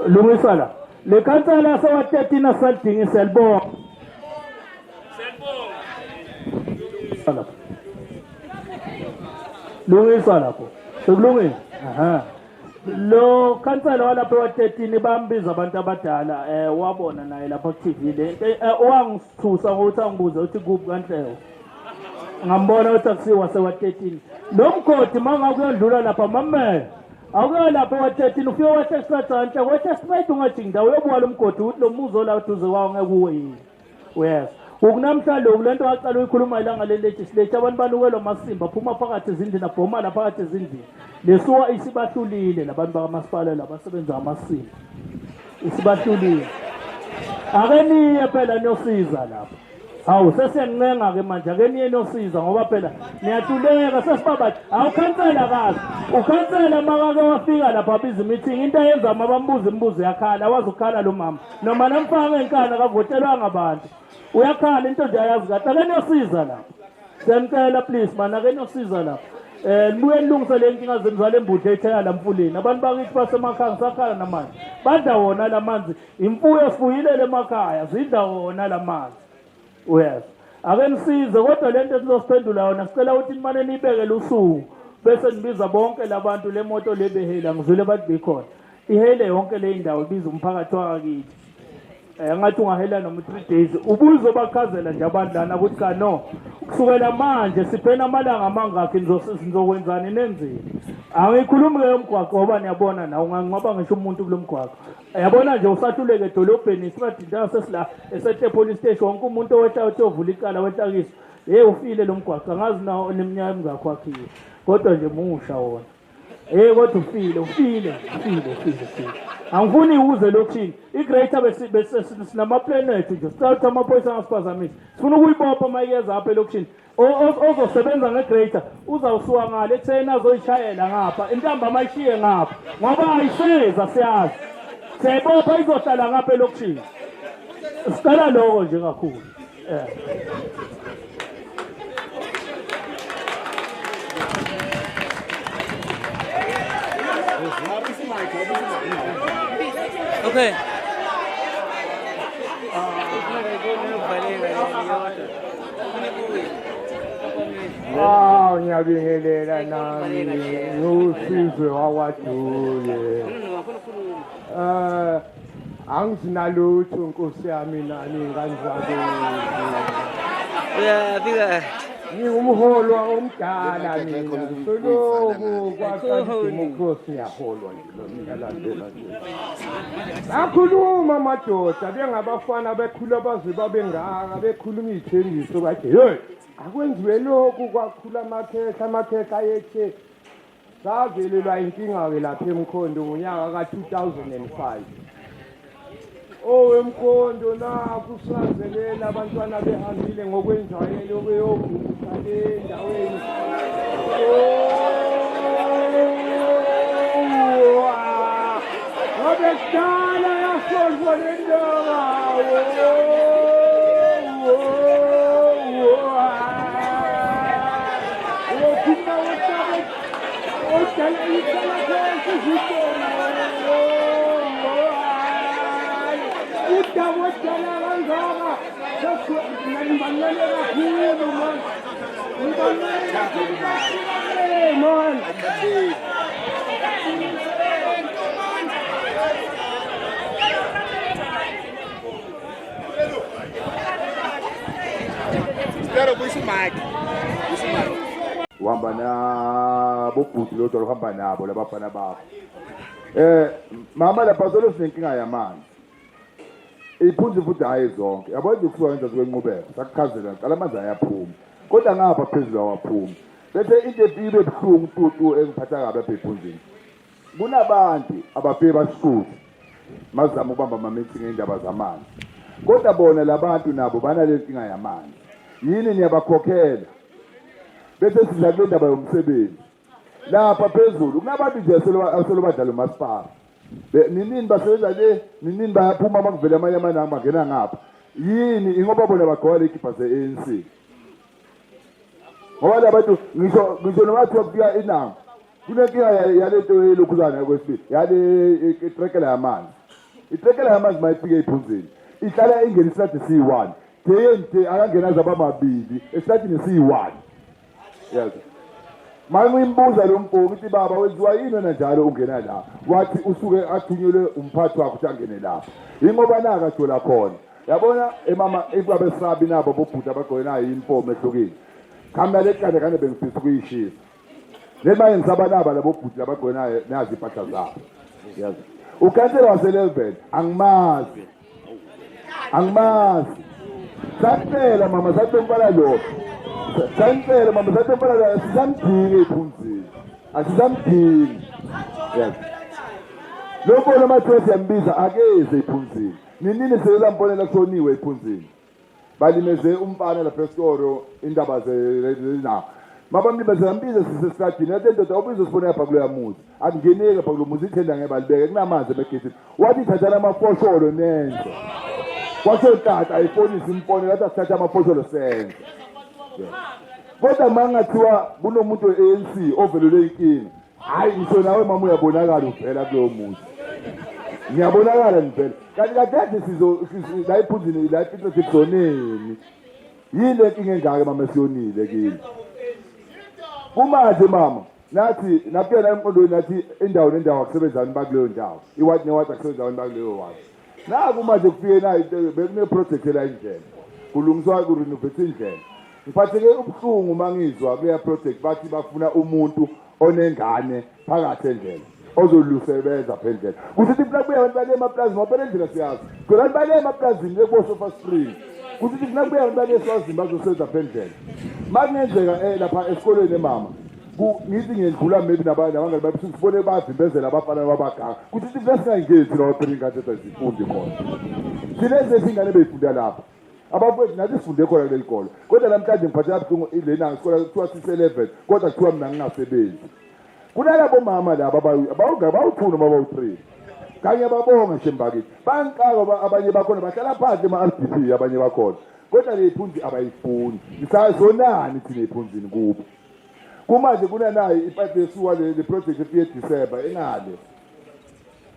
Speaker 13: lungisa la. Le khansela sewa 13 asalidingi siyalibonga. Lapho. Lungisa lapho. Sekulungile. Aha. Lo khansela walapha wa 13 bambiza abantu abadala wabona naye lapha ku TV le owangithusa ngokuthi angibuze uthi kuphi kaNhleko. Ngambona uthi akusiwa sewa 13. Lo mgodi mangabe uyodlula lapha mamela. Awukuya lapha wa 13 ufike wa 13 Nhleko wehle straight ungajiki ndawo uyobuka lo mgodi ukuthi lo muzi ola uduze kwawo ngeke uwe yini. Yes. Ukunamhla lokhu lento waqala uyikhuluma ilanga le legislature abantu balukelwa amasimba phuma phakathi ezindlini abhoma la phakathi ezindlini. Lesuwa isibahlulile labantu bakamasipala labasebenza amasimba. Isibahlulile. Ake niye phela niyosiza lapha. Hawu, sesiyancenga-ke manje, ake niye niyosiza ngoba phela niyatuleka sesibabathi. Awukhansela kazi, ukhansela makake wafika lapha abiza imithingi, into ayenza uma bambuza imibuzo uyakhala, awazi ukukhala lo mama. Noma namfaka ngenkani akavotelwanga abantu. Uyakhala into nje ayazi kahle, ake niyosiza lapha. Siyanicela please man, ake niyosiza lapha. Nibuye nilungise le nkinga zenu zale mbudla ethela la mfuleni. Abantu bakithi basemakhaya ngisakhala namanje. Badla wona la manzi, imfuyo sifuyile le emakhaya, zidla wona la manzi. Uyezwa. Ake nisize kodwa lento esizosiphendula yona sicela ukuthi nimane niyibekele usuku bese nibiza bonke labantu le moto le behela ngizwile bathi bekhona. Ihele yonke le indawo ibiza umphakathi wakithi. Ngathi ungahela noma 3 days ubuzobachazela nje abantu lana ukuthi cha no kusukela manje siphena amalanga amangakhi nizokwenzani nenzeni. Angikhulumi ke yomgwaqo ngoba niyabona na unganqaba ngisho umuntu kulomgwaqo. Yabona nje usahluleke edolobheni isibadinda sesila esethe police station wonke umuntu owehla uthi icala wehlakiswa. Hey ufile lo mgwaqo angazi na neminyaka emingakho wakhiwe kodwa nje musha wona. Hey kodwa ufile ufile ufile ufile. Angifuni uze lokishini iGreater bese sinama-plan ethu nje sicela ukuthi amaphoyisa angasiphazamisi. Sifuna ukuyibopha uma iyeza apha elokishini. Ozosebenza ngeGreater uzawusuka ngale ekuseni azoyishayela ngapha intambama ayishiye ngapha ngoba ayiseza siyazi. Siyayibopha izohlala ngapha elokishini. Sicela lokho nje kakhulu.
Speaker 3: Okay.
Speaker 14: Ah, ngiyabingelela nami ngusizwe wakwaDuye. Angisinalutho Nkosi yami nani ingane zakithi.
Speaker 3: Uyafika.
Speaker 14: Ngingumholwa omdala mina. Soloku kwaqala ngiyaholwa nje mina landela nje. Bakhuluma amadoda bengabafana bekhula baze babe ngaka bekhuluma izithembiso bathi hey akwenziwe lokhu kwakhula amakhehla amakhehla ayethe. Savelelwa inkinga-ke lapha eMkhondo ngonyaka ka-2005. Owemkhondo nakhu singazelela abantwana behambile ngokwenjwayelo beyobhukusa le endaweni. Ngabe kudala yasolwa le ndaba.
Speaker 15: Uhamba nabo bhuti lodwa uhamba nabo labafana bakho. Mama lapha solo sinenkinga yamanzi. Iphunzi futhi hayi zonke. Yabo nje kusuka ngenza kwenqubeko. Sakuchazela qala amanzi ayaphuma. Kodwa ngapha phezulu awaphumi. Bese into ebibe ebuhlungu tutu engiphatha kabi apha ephunzini. Kunabantu abafike basisuthe mazama ukubamba ama-meeting ngendaba zamanzi. Kodwa bona labantu nabo banale nkinga yamanzi. Yini niyabakhokhela? Bese sidla kule ndaba yomsebenzi. Lapha phezulu kunabantu nje aselo badlala umasipala. Ninini basebenza le, ninini bayaphuma makuvela amanye amananga bangena ngapha. Yini ingoba bona bagqoka lekhipha ze-ANC. Ngoba labantu ngisho noma kuthiwa kufika inanga kunenkinga yalento yelokhuzana kwesibili yale itrekela yamanzi. Itrekela yamanzi mayifike ephunzini ihlala ingena isikhathi siyi-1 day and day akangena aze abamabili esikhathini siyi-1. Yes. Mangimbuza lo mfo ngithi baba wenziwa yini wena njalo ungena la? Wathi usuke athunyelwe umphathi wakhe ukuthi angene lapha. Ingoba naka athola khona. Yabona emama abesabi nabo bobhuti abagqoke nayo uniform ehlukile. Khamba le kade kane bengifisa ukuyishisa. Lema ngisaba naba labo bhuti abagqoke nayo nazi impahla zabo. Yazi. Ukhansela wase11 angimazi. Angimazi. Sacela mama sathi lo. Sancela mama sathi mfana sisamdingi ephunzini. Asisamdingi. Yes. Lo mbono mathiwa siyambiza akeze ephunzini. Ninini selambonela kusoniwe ephunzini. Balimeze umfana lapha esitoro indaba zenawo. Mabamlimaze ngambiza sisesitadini yathi ndoda ubizo sibona lapha kuloya muzi. Akungeneki lapha kulo muzi ithenda ngeke balibeke kunamanzi emagedini. Wathi thathana amafosholo nenze. Kwasho tata ayifonise imfonela yathi asithathe amafosholo senze. Kodwa mangathiwa kunomuntu we-ANC ovelelwe inkinga, hayi ngisho nawe mama uyabonakala uvela kulowo muzi. Ngiyabonakala ngivela. Kanti kade sizo la ephuzini la into siboneni. Yini lenkinga engaka mama siyonile kini? Kumanje mama nathi naphela emqondweni nathi indawo nendawo akusebenzani bakuleyo ndawo. Iwadi newadi akusebenzani bakuleyo wadi. Naku manje kufike nayo bekune project la indlela. Kulungiswa kurenovate indlela. Ngiphatheke ubuhlungu mangizwa kuleya project bathi bafuna umuntu onengane phakathi endlela ozolusebenza phendlela. Kuthi funa kubuya abantu bale emaplazini ngoba phela indlela siyazi. Khona abantu bale emaplazini lekubosofa spring. Kuthi funa kubuya abantu bale eSwazini bazosebenza phendlela. Makungenzeka lapha esikolweni mama ngithi ngiyendlula maybe nabangani bathi sibone bavimbezela abafana babaganga. Kuthi funa singayingezi lawa phela ingane ezifundi khona. Sineze izingane beyifunda lapha. Abafowethu nathi sifunde khona kuleli kolo. Kodwa namhlanje ngiphatheka buhlungu ilena isikole kuthiwa sise-11 kodwa kuthiwa mina ngingasebenzi. Kunalabo mama laba abawu-2 noma abawu-3. Kanye babonga nje mbakithi. Bangixaka abanye bakhona bahlala phansi ema-RDP abanye bakhona. Kodwa le iphunzi abayifuni. Isazonani thina ephunzini kubo. Kumanje kunanayo ipipe yesuwa le project efike December engale.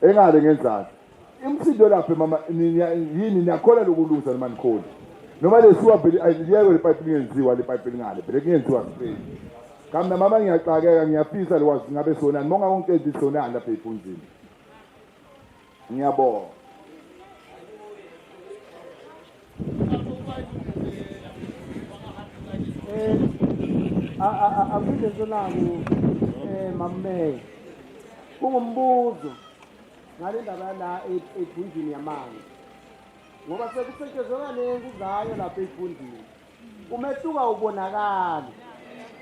Speaker 15: Engale ngenzansi. Imsindo lapha mama yini niyakhola lokulungisa noma nikhona. Noma lesuwa phela ayiyeke le pipe lingenziwa le pipe lingale phela kungenziwa straight. Kamna mama ngiyaxakeka ngiyafisa lokwazi ngabe sonani monga konke isonani lapha ephunzini. Ngiyabonga.
Speaker 12: Akude naku mamme. Kungumbuzo ngale ndaba la ephunzini yamanzi. Ngoba sekusetshenziswa kaningi uzayo lapha ephunzini. Umehluko ubonakala.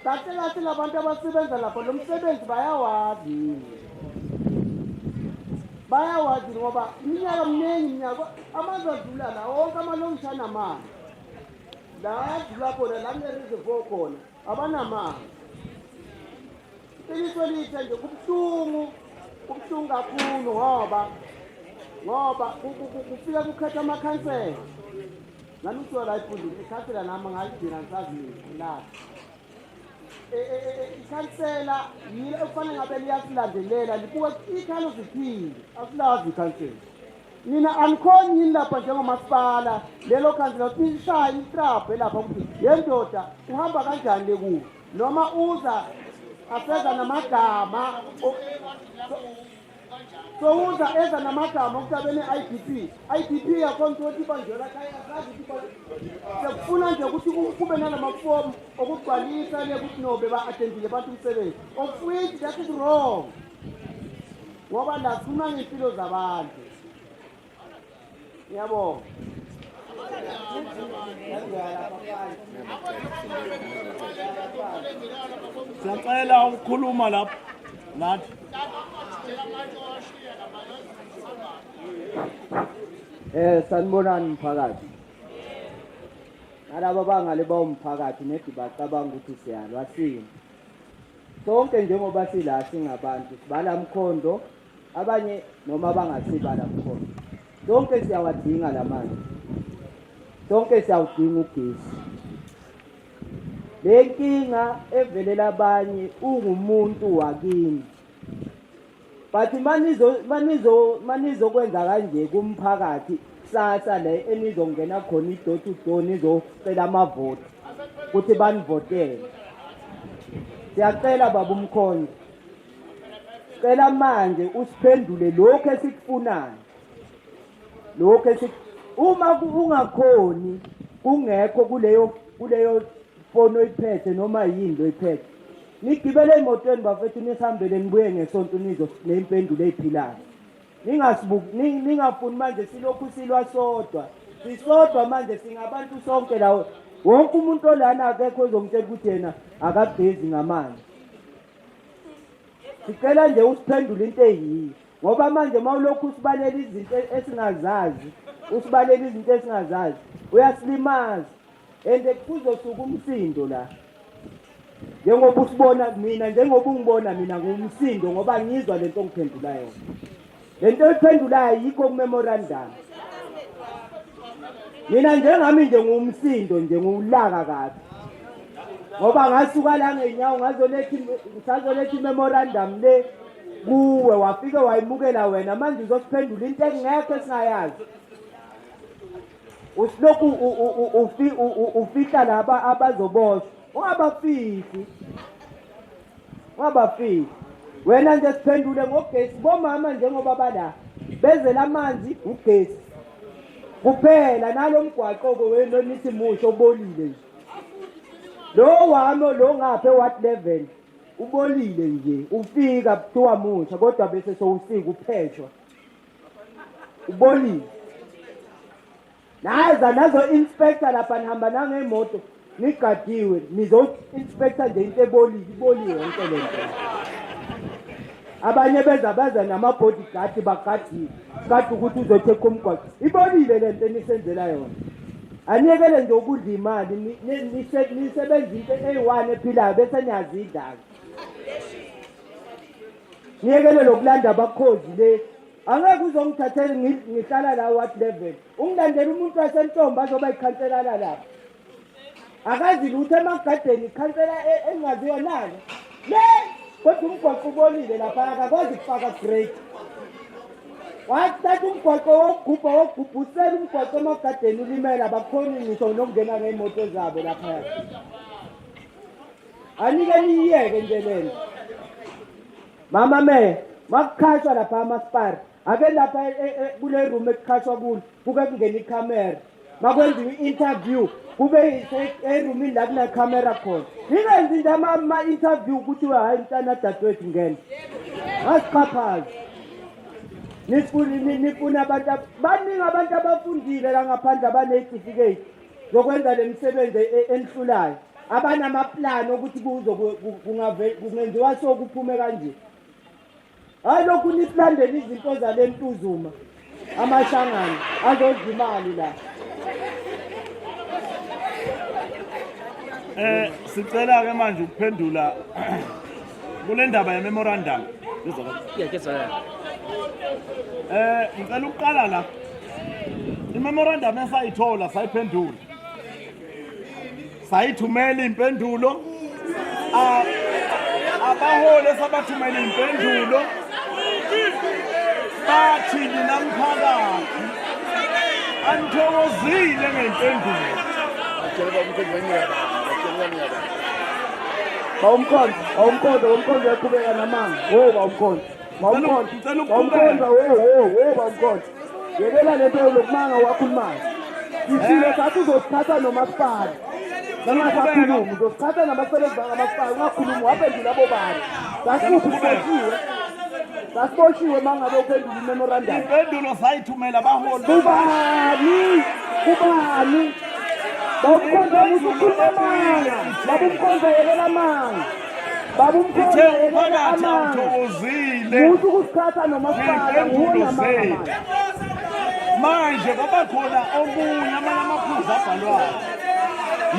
Speaker 12: Kahle kahle labantu abasebenza lapha lo msebenzi bayawazi. Bayawazi ngoba iminyaka miningi iminyaka amanzi adlula la wonke amalongisha anamanzi. La adlula khona la kune-reservoir khona abanamanzi. Iqiniso lihle nje kubuhlungu kubuhlungu kakhulu ngoba kufika kukhetha amakhansela. Nami kuthiwa la ephunzini ikhansela nami ngaligcina ngisazi mina. Ikhansela yilo ekufanele ngabe liyasilandelela libuka ikhalo ziphile asilazi ikhansela. Nina anikhoni yini lapha njengomasipala lelo khansela ukuthi nishaye itrabhe lapha ukuthi yendoda uhamba kanjani le kuwo noma uza aseza namagama sowuza eza namagama ukuthi abe ne-IDP. IDP yakhona ukuthi ibanjelwa sekufuna nje ukuthi kube nalamafomu okugcwalisa le ukuthi no beba-attendile abantu umsebenzi of which that is wrong ngoba la sikhuluma ngey'mpilo zabantu. Ngiyabonga.
Speaker 4: Siyacela ukukhuluma lapha nathi.
Speaker 16: Sanibonani mphakathi. Nalabo bangale bawumphakathi nedi bacabanga ukuthi siyalwa sini. Sonke njengoba sila singabantu sibala mkhondo abanye noma bangasibala mkhondo. Sonke siyawadinga lamanzi. Sonke siyawudinga ugesi. Le nkinga evelela abanye ungumuntu wakini. But manizokwenza kanje kumphakathi kusasa le enizongena khona i-door to door nizocela amavoti ukuthi banivotele. Siyacela baba uMkhonza. Cela manje usiphendule lokho esikufunayo. Lokho uma ungakhoni kungekho kuleyo phone oyiphethe noma yini oyiphethe. Nigibele emotweni bafethu nisihambele nibuye ngesonto nizo nempendulo eziphilayo. Ningafuni manje silokhu silwa sodwa. Sisodwa manje singabantu sonke la. Wonke umuntu olana akekho ozongitshela ukuthi yena akagezi ngamanzi. Sicela nje usiphendule into eyiyo. Ngoba manje mawulokhu usibalela izinto esingazazi, usibalela izinto esingazazi. Uyasilimaza and kuzosuka umsindo la. Njengoba usibona mina, njengoba ungibona mina ngumsindo ngoba ngizwa lento ongiphendula yona. Lento oyiphendulayo yikho kumemorandum. Mina njengami nje ngumsindo nje ngiwulaka kabi. Ngoba ngasuka la ngenyawo ngazoletha ngisazoletha imemorandum le kuwe wafike wayimukela wena manje uzosiphendula into engekho esingayazi. Usilokhu ufihla laba abazoboshwa. Ungabafihli. Ungabafihli. Wena nje siphendule ngogesi bomama njengoba bala. Bezela amanzi ugesi. Kuphela nalo mgwaqo ke wena nithi musho obolile nje. Lo wami lo ngapha eWard 11 ubolile nje ufika kuthiwa musha kodwa bese sowusika upheshwa. Ubolile. Naza nazo inspector lapha nihamba nangemoto nigadiwe nizo inspector nje into ebolile iboliwe yonke le nto. Abanye beza baza nama bodyguard bagadile kade ukuthi uzothekha umgwaqo ibolile le nto enisenzela yona. Aniyekele nje ukudla imali nisebenza into eyi-1 ephilayo bese niyazidla. Niyekele lokulanda abakhozi le. Angeke uzongithathela ngihlala la ward 11. Ungilandela umuntu wasentombi azoba ikhansela lapha. Akazi lutho emagadeni ikhansela engaziwa nalo. Le kodwa umgwaqo ubolile lapha akakwazi ukufaka grade. Wathatha umgwaqo wokugubha wokugubhusela umgwaqo emagadeni ulimela abakhoni ngisho nokungena ngey'moto zabo lapha. Anike niyiyeke nje lento. Mama me makukhashwa lapha amasipari ake lapha kule room ekukhashwa kulo kuke kungena ikhamera makwenziwa i-interview kube erumini la kunekhamera khona ningenzi nje ama-interview kuthiwe hhayi mntana dadewethu ngena ngasiqhaphazi nifuna abantu baningi abantu abafundile la ngaphandle abaney'tifiketi zokwenza le misebenzi enihlulayo abanamaplani okuthi kuzo kungenziwa so kuphume kanje. Hayi lokhu nisilandela izinto zale Ntuzuma amashangana azodla imali la.
Speaker 4: Sicela ke manje ukuphendula kule ndaba ye memorandum. Ngicela ukuqala la. I-memorandum esayithola sayiphendula. Sayithumela impendulo. Abaholi esabathumela impendulo bathi nina mphakathi anithokozile ngempendulo.
Speaker 5: Bawumkhonza, bawumkhonza, bawumkhonza uyaqhubeka namanga. Wo bawumkhonza. Bawumkhonza, bawumkhonza, wo wo wo bawumkhonza. Yekela lento yokumanga wakhulumayo. Sishilo sathi uzosithatha nomasipala. Ungasakhulumi, uzosithatha nabasebenzi bakamasipala, ungakhulumi waphendula bobani. Sasikuphi siboshiwe? Sasiboshiwe uma ngabe uphendula imemorandum.
Speaker 4: Impendulo sayithumela abaholi.
Speaker 5: Kubani? Kubani? Bawumkhonza musukhuluma amanga. Babumkhonza yekela amanga. Babumkhonza yekela amanga. Musu ukusithatha nomasipala nguwo namanga.
Speaker 4: Manje kwaba khona omunye amanye amaphuzu abhalwayo.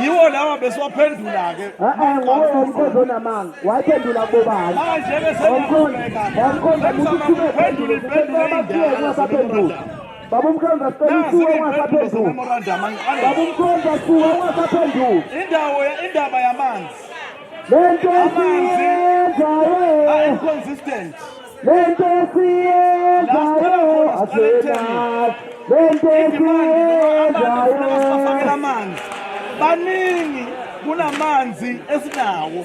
Speaker 4: Yiwo lawa besiwaphendula-ke.
Speaker 5: Nguwe umkhonza onamanga. Wayiphendula kubobani?
Speaker 4: Manje-ke
Speaker 5: Bawumkhonza musu uqhubeke
Speaker 4: sengiyaqhubeka. Phendula impendulo
Speaker 5: ungasaphenduli. Babumkhonza sicela usuke ungasaphenduli. Babumkhonza suka ungasaphenduli.
Speaker 4: Indawo indaba yamanzi.
Speaker 5: Lento esiyenzayo
Speaker 4: inconsistent.
Speaker 5: Lento esiyenzayo asenathi. Lento esiyenzayo
Speaker 4: amanzi. Baningi kunamanzi esinawo.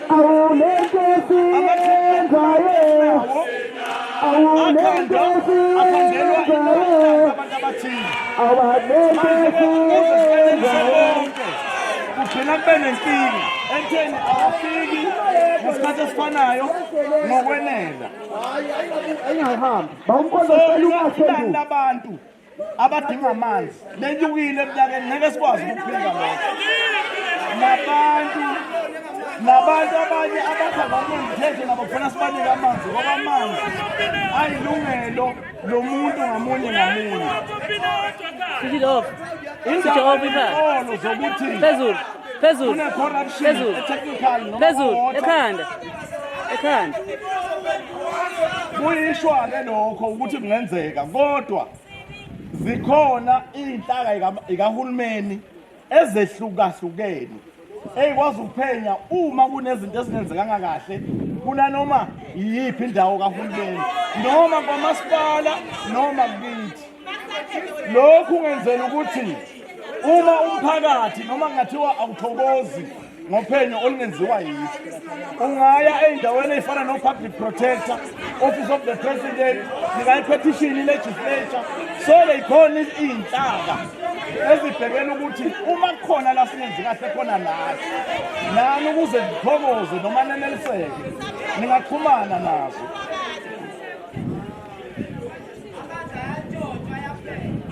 Speaker 5: Awu lento esiyenzayo. Awu lento esiyenzayo.
Speaker 4: Abantu abathile.
Speaker 5: Awu lento esiyenzayo.
Speaker 4: Kugcina kube nenkinga ekutheni awafiki ngesikhathi esifanayo ngokwenela.
Speaker 5: Ayingahambi. Bawumkhonza sicela ungaphenduli.
Speaker 4: Abantu abadinga amanzi lenyukile eminyakeni ngeke sikwazi ukuphika lokho. Nabantu Nabantu abanye abaphambana nomthetho nabo kufanele sibanike amanzi ngoba amanzi ayilungelo lomuntu ngamunye ngamunye.
Speaker 17: Switch it off. Switch off
Speaker 4: inkolo zokuthi
Speaker 17: phezulu phezulu
Speaker 4: kune-corruption
Speaker 17: phezulu
Speaker 4: e-technical noma
Speaker 17: phezulu
Speaker 4: water.
Speaker 17: Ekhanda ekhanda.
Speaker 4: Kuyishwa-ke lokho ukuthi kungenzeka, kodwa zikhona iy'nhlaka ikahulumeni ezehlukahlukene eyikwazi ukuphenya uma kunezinto ezingenzekanga kahle kunanoma yiyiphi indawo kahulumeni noma kwamasipala noma kithi. Lokhu ngenzela ukuthi uma umphakathi noma kungathiwa awuthokozi ngophenyo olungenziwa yithi, ungaya ey'ndaweni ey'fana no-public protector, office of the president, ningayi-petition i-legislature. Sole ikhona iy'nhlaka ezibhekela ukuthi uma kukhona la singenzi kahle khona nathi nani ukuze nithokoze noma neneliseke ningaxhumana nazo.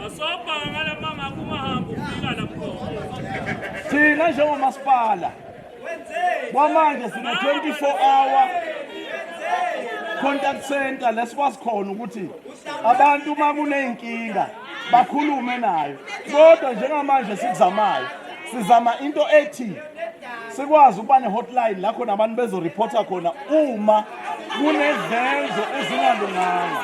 Speaker 18: Asobhaka ngalamanga kungahambi ufika la mkhona.
Speaker 4: Thina njengomasipala kwamanje sine 24 hour contact center lesikwazi khona ukuthi abantu uma kuney'nkinga bakhulume nayo, kodwa njengamanje sikuzamayo sizama into ethi sikwazi ukuba ne-hotline la khona abantu bezoreporta khona uma kunezenzo ezingalunganga.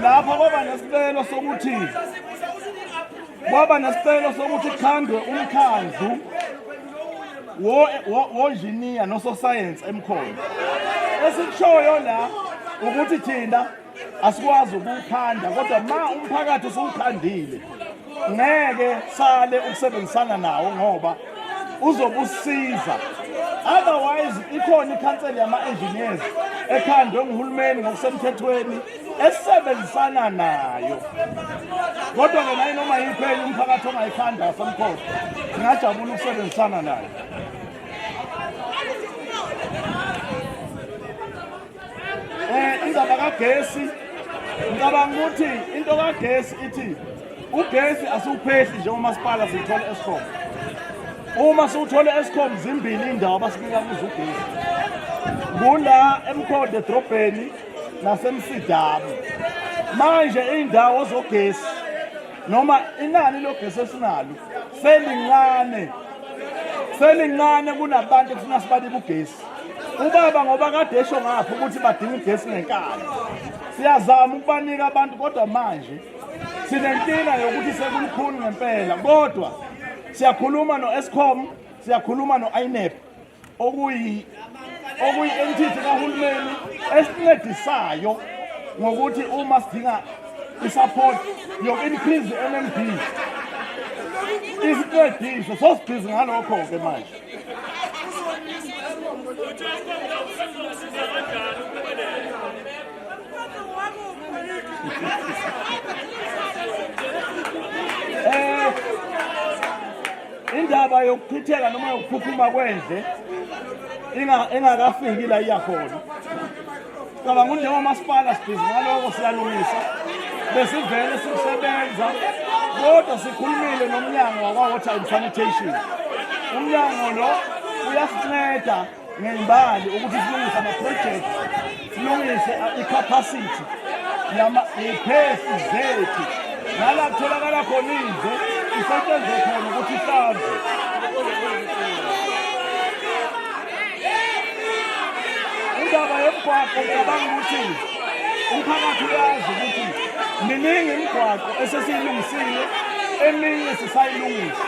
Speaker 4: Lapha kwaba nesicelo sokuthi kukhandwe umkhandlu wonjiniya nososayensi eMkhondo. Esikushoyo la ukuthi thina asikwazi ukuwukhanda, kodwa ma umphakathi usuwukhandile ngeke sale ukusebenzisana nawo ngoba uzobusiza. Otherwise ikhona ikhanseli yama-engineers ekhandwe nguhulumeni ngokusemthethweni esebenzisana nayo, kodwa-ke naye noma yiphi enye umphakathi ongayikhanda yaseMkhondo singajabula ukusebenzisana nayo. Indaba kagesi, ngicabanga ukuthi into kagesi ithi ugesi asiwuphehli njengomasipala, siyithole Eskom. Uma siwuthole Eskom, zimbili indawo abasinika kuzo ugesi, kula eMkhondo edrobheni naseMsidamu. Manje iy'ndawo zogesi noma inani logesi esinalo selincane, selincane kunabantu ekufuna sibanike ugesi. Ubaba ngoba kade esho ngapha ukuthi badinga ugesi ngenkani, siyazama ukubanika abantu, kodwa manje sinenkinga yokuthi sekulukhuni ngempela. Kodwa siyakhuluma no-Eskom, siyakhuluma no-INEP, okuyi-entity kahulumeni esincedisayo ngokuthi uma sidinga i-support yoku-increase i-NMB isincedise. So sibhizi ngalokho-ke manje.
Speaker 18: Uthi Eskom uzokusiza kanjani ukuphumelela?
Speaker 4: Indaba yokuchitheka noma yokuphuphuma kwendle engakafiki la iya khona, cabanga ukuthi njengomasipala sibhizi ngaloko, siyalungisa. Besivele sikusebenza, kodwa sikhulumile nomnyango wakwa-water and sanitation. Umnyango lo uyasinceda ngey'mbali ukuthi silungise ama-project, silungise i-capacity iy'phehli zethu nala kutholakala khona indle isetshenzwe khona ukuthi ihlanzwe. Indaba yemigwaqo, ngicabanga ukuthi umphakathi uyazi ukuthi miningi imigwaqo esesiyilungisile, eminye sisayilungisa.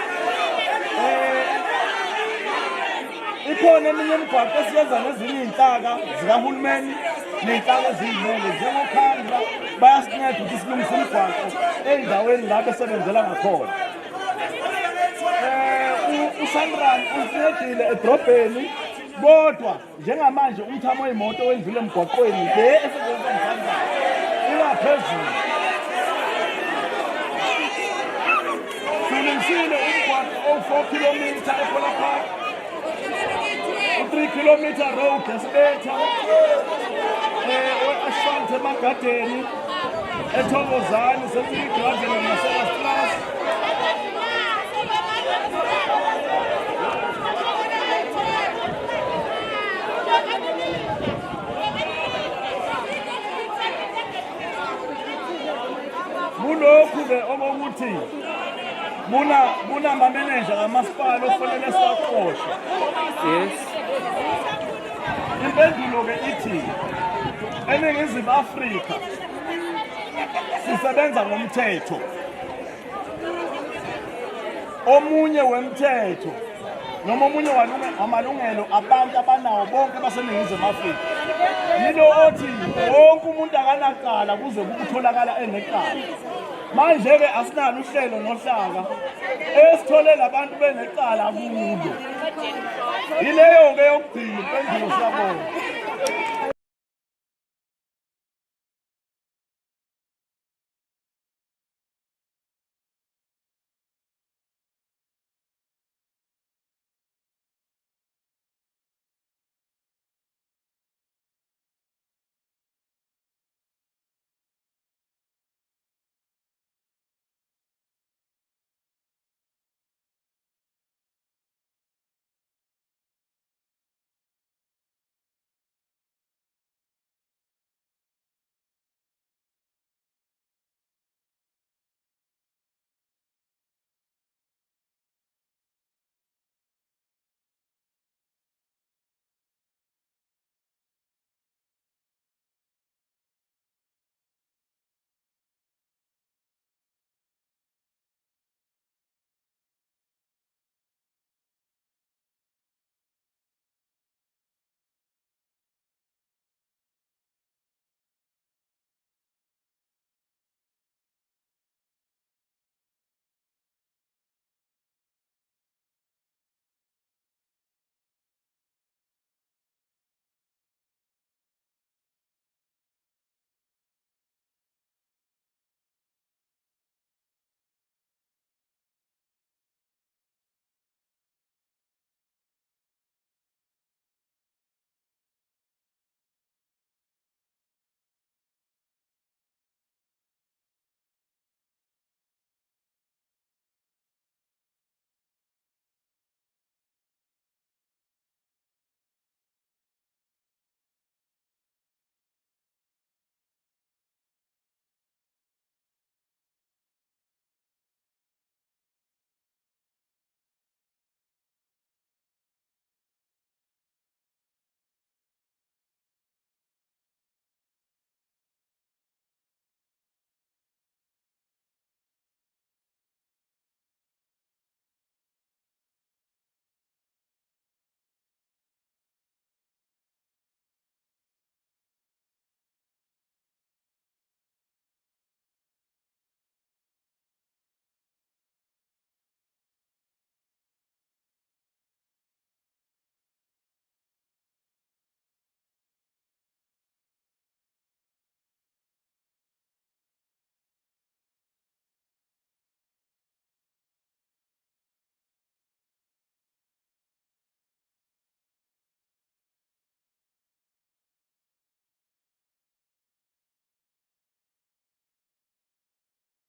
Speaker 4: Ikhona eminye imigwaqo esiyenza nezinye iy'nhlaka zikahulumeni ney'nhlaka eziyimele njengokhandla, bayasinceda ukuthi silungise imigwaqo ey'ndaweni la besebenzela ngakhona. USANRAL usincedile edrobheni, kodwa njengamanje umthamo wey'moto wendlule emgwaqweni le esetshenziswa nguSANRAL ingaphezulu. Silungisile umgwaqo owu-4 kilometer ePhola Park, u-3 kilometer road esibetha we-asphalt emagadeni eThokozani, senze i-gravel naseRasplaas. ukuthi kuna kunamamenenja kamasipala ofanele siwaxoshe.
Speaker 3: Yes.
Speaker 4: Impendulo-ke ithi eNingizimu Afrika sisebenza ngomthetho. Omunye wemthetho noma omunye wamalungelo abantu abanawo bonke baseNingizimu Afrika yilo othi wonke umuntu akanacala kuze kutholakala enecala. Manje-ke asinalo uhlelo nohlaka esithole labantu benecala kulo. Yileyo-ke yokugcina impendulo, siyabonga.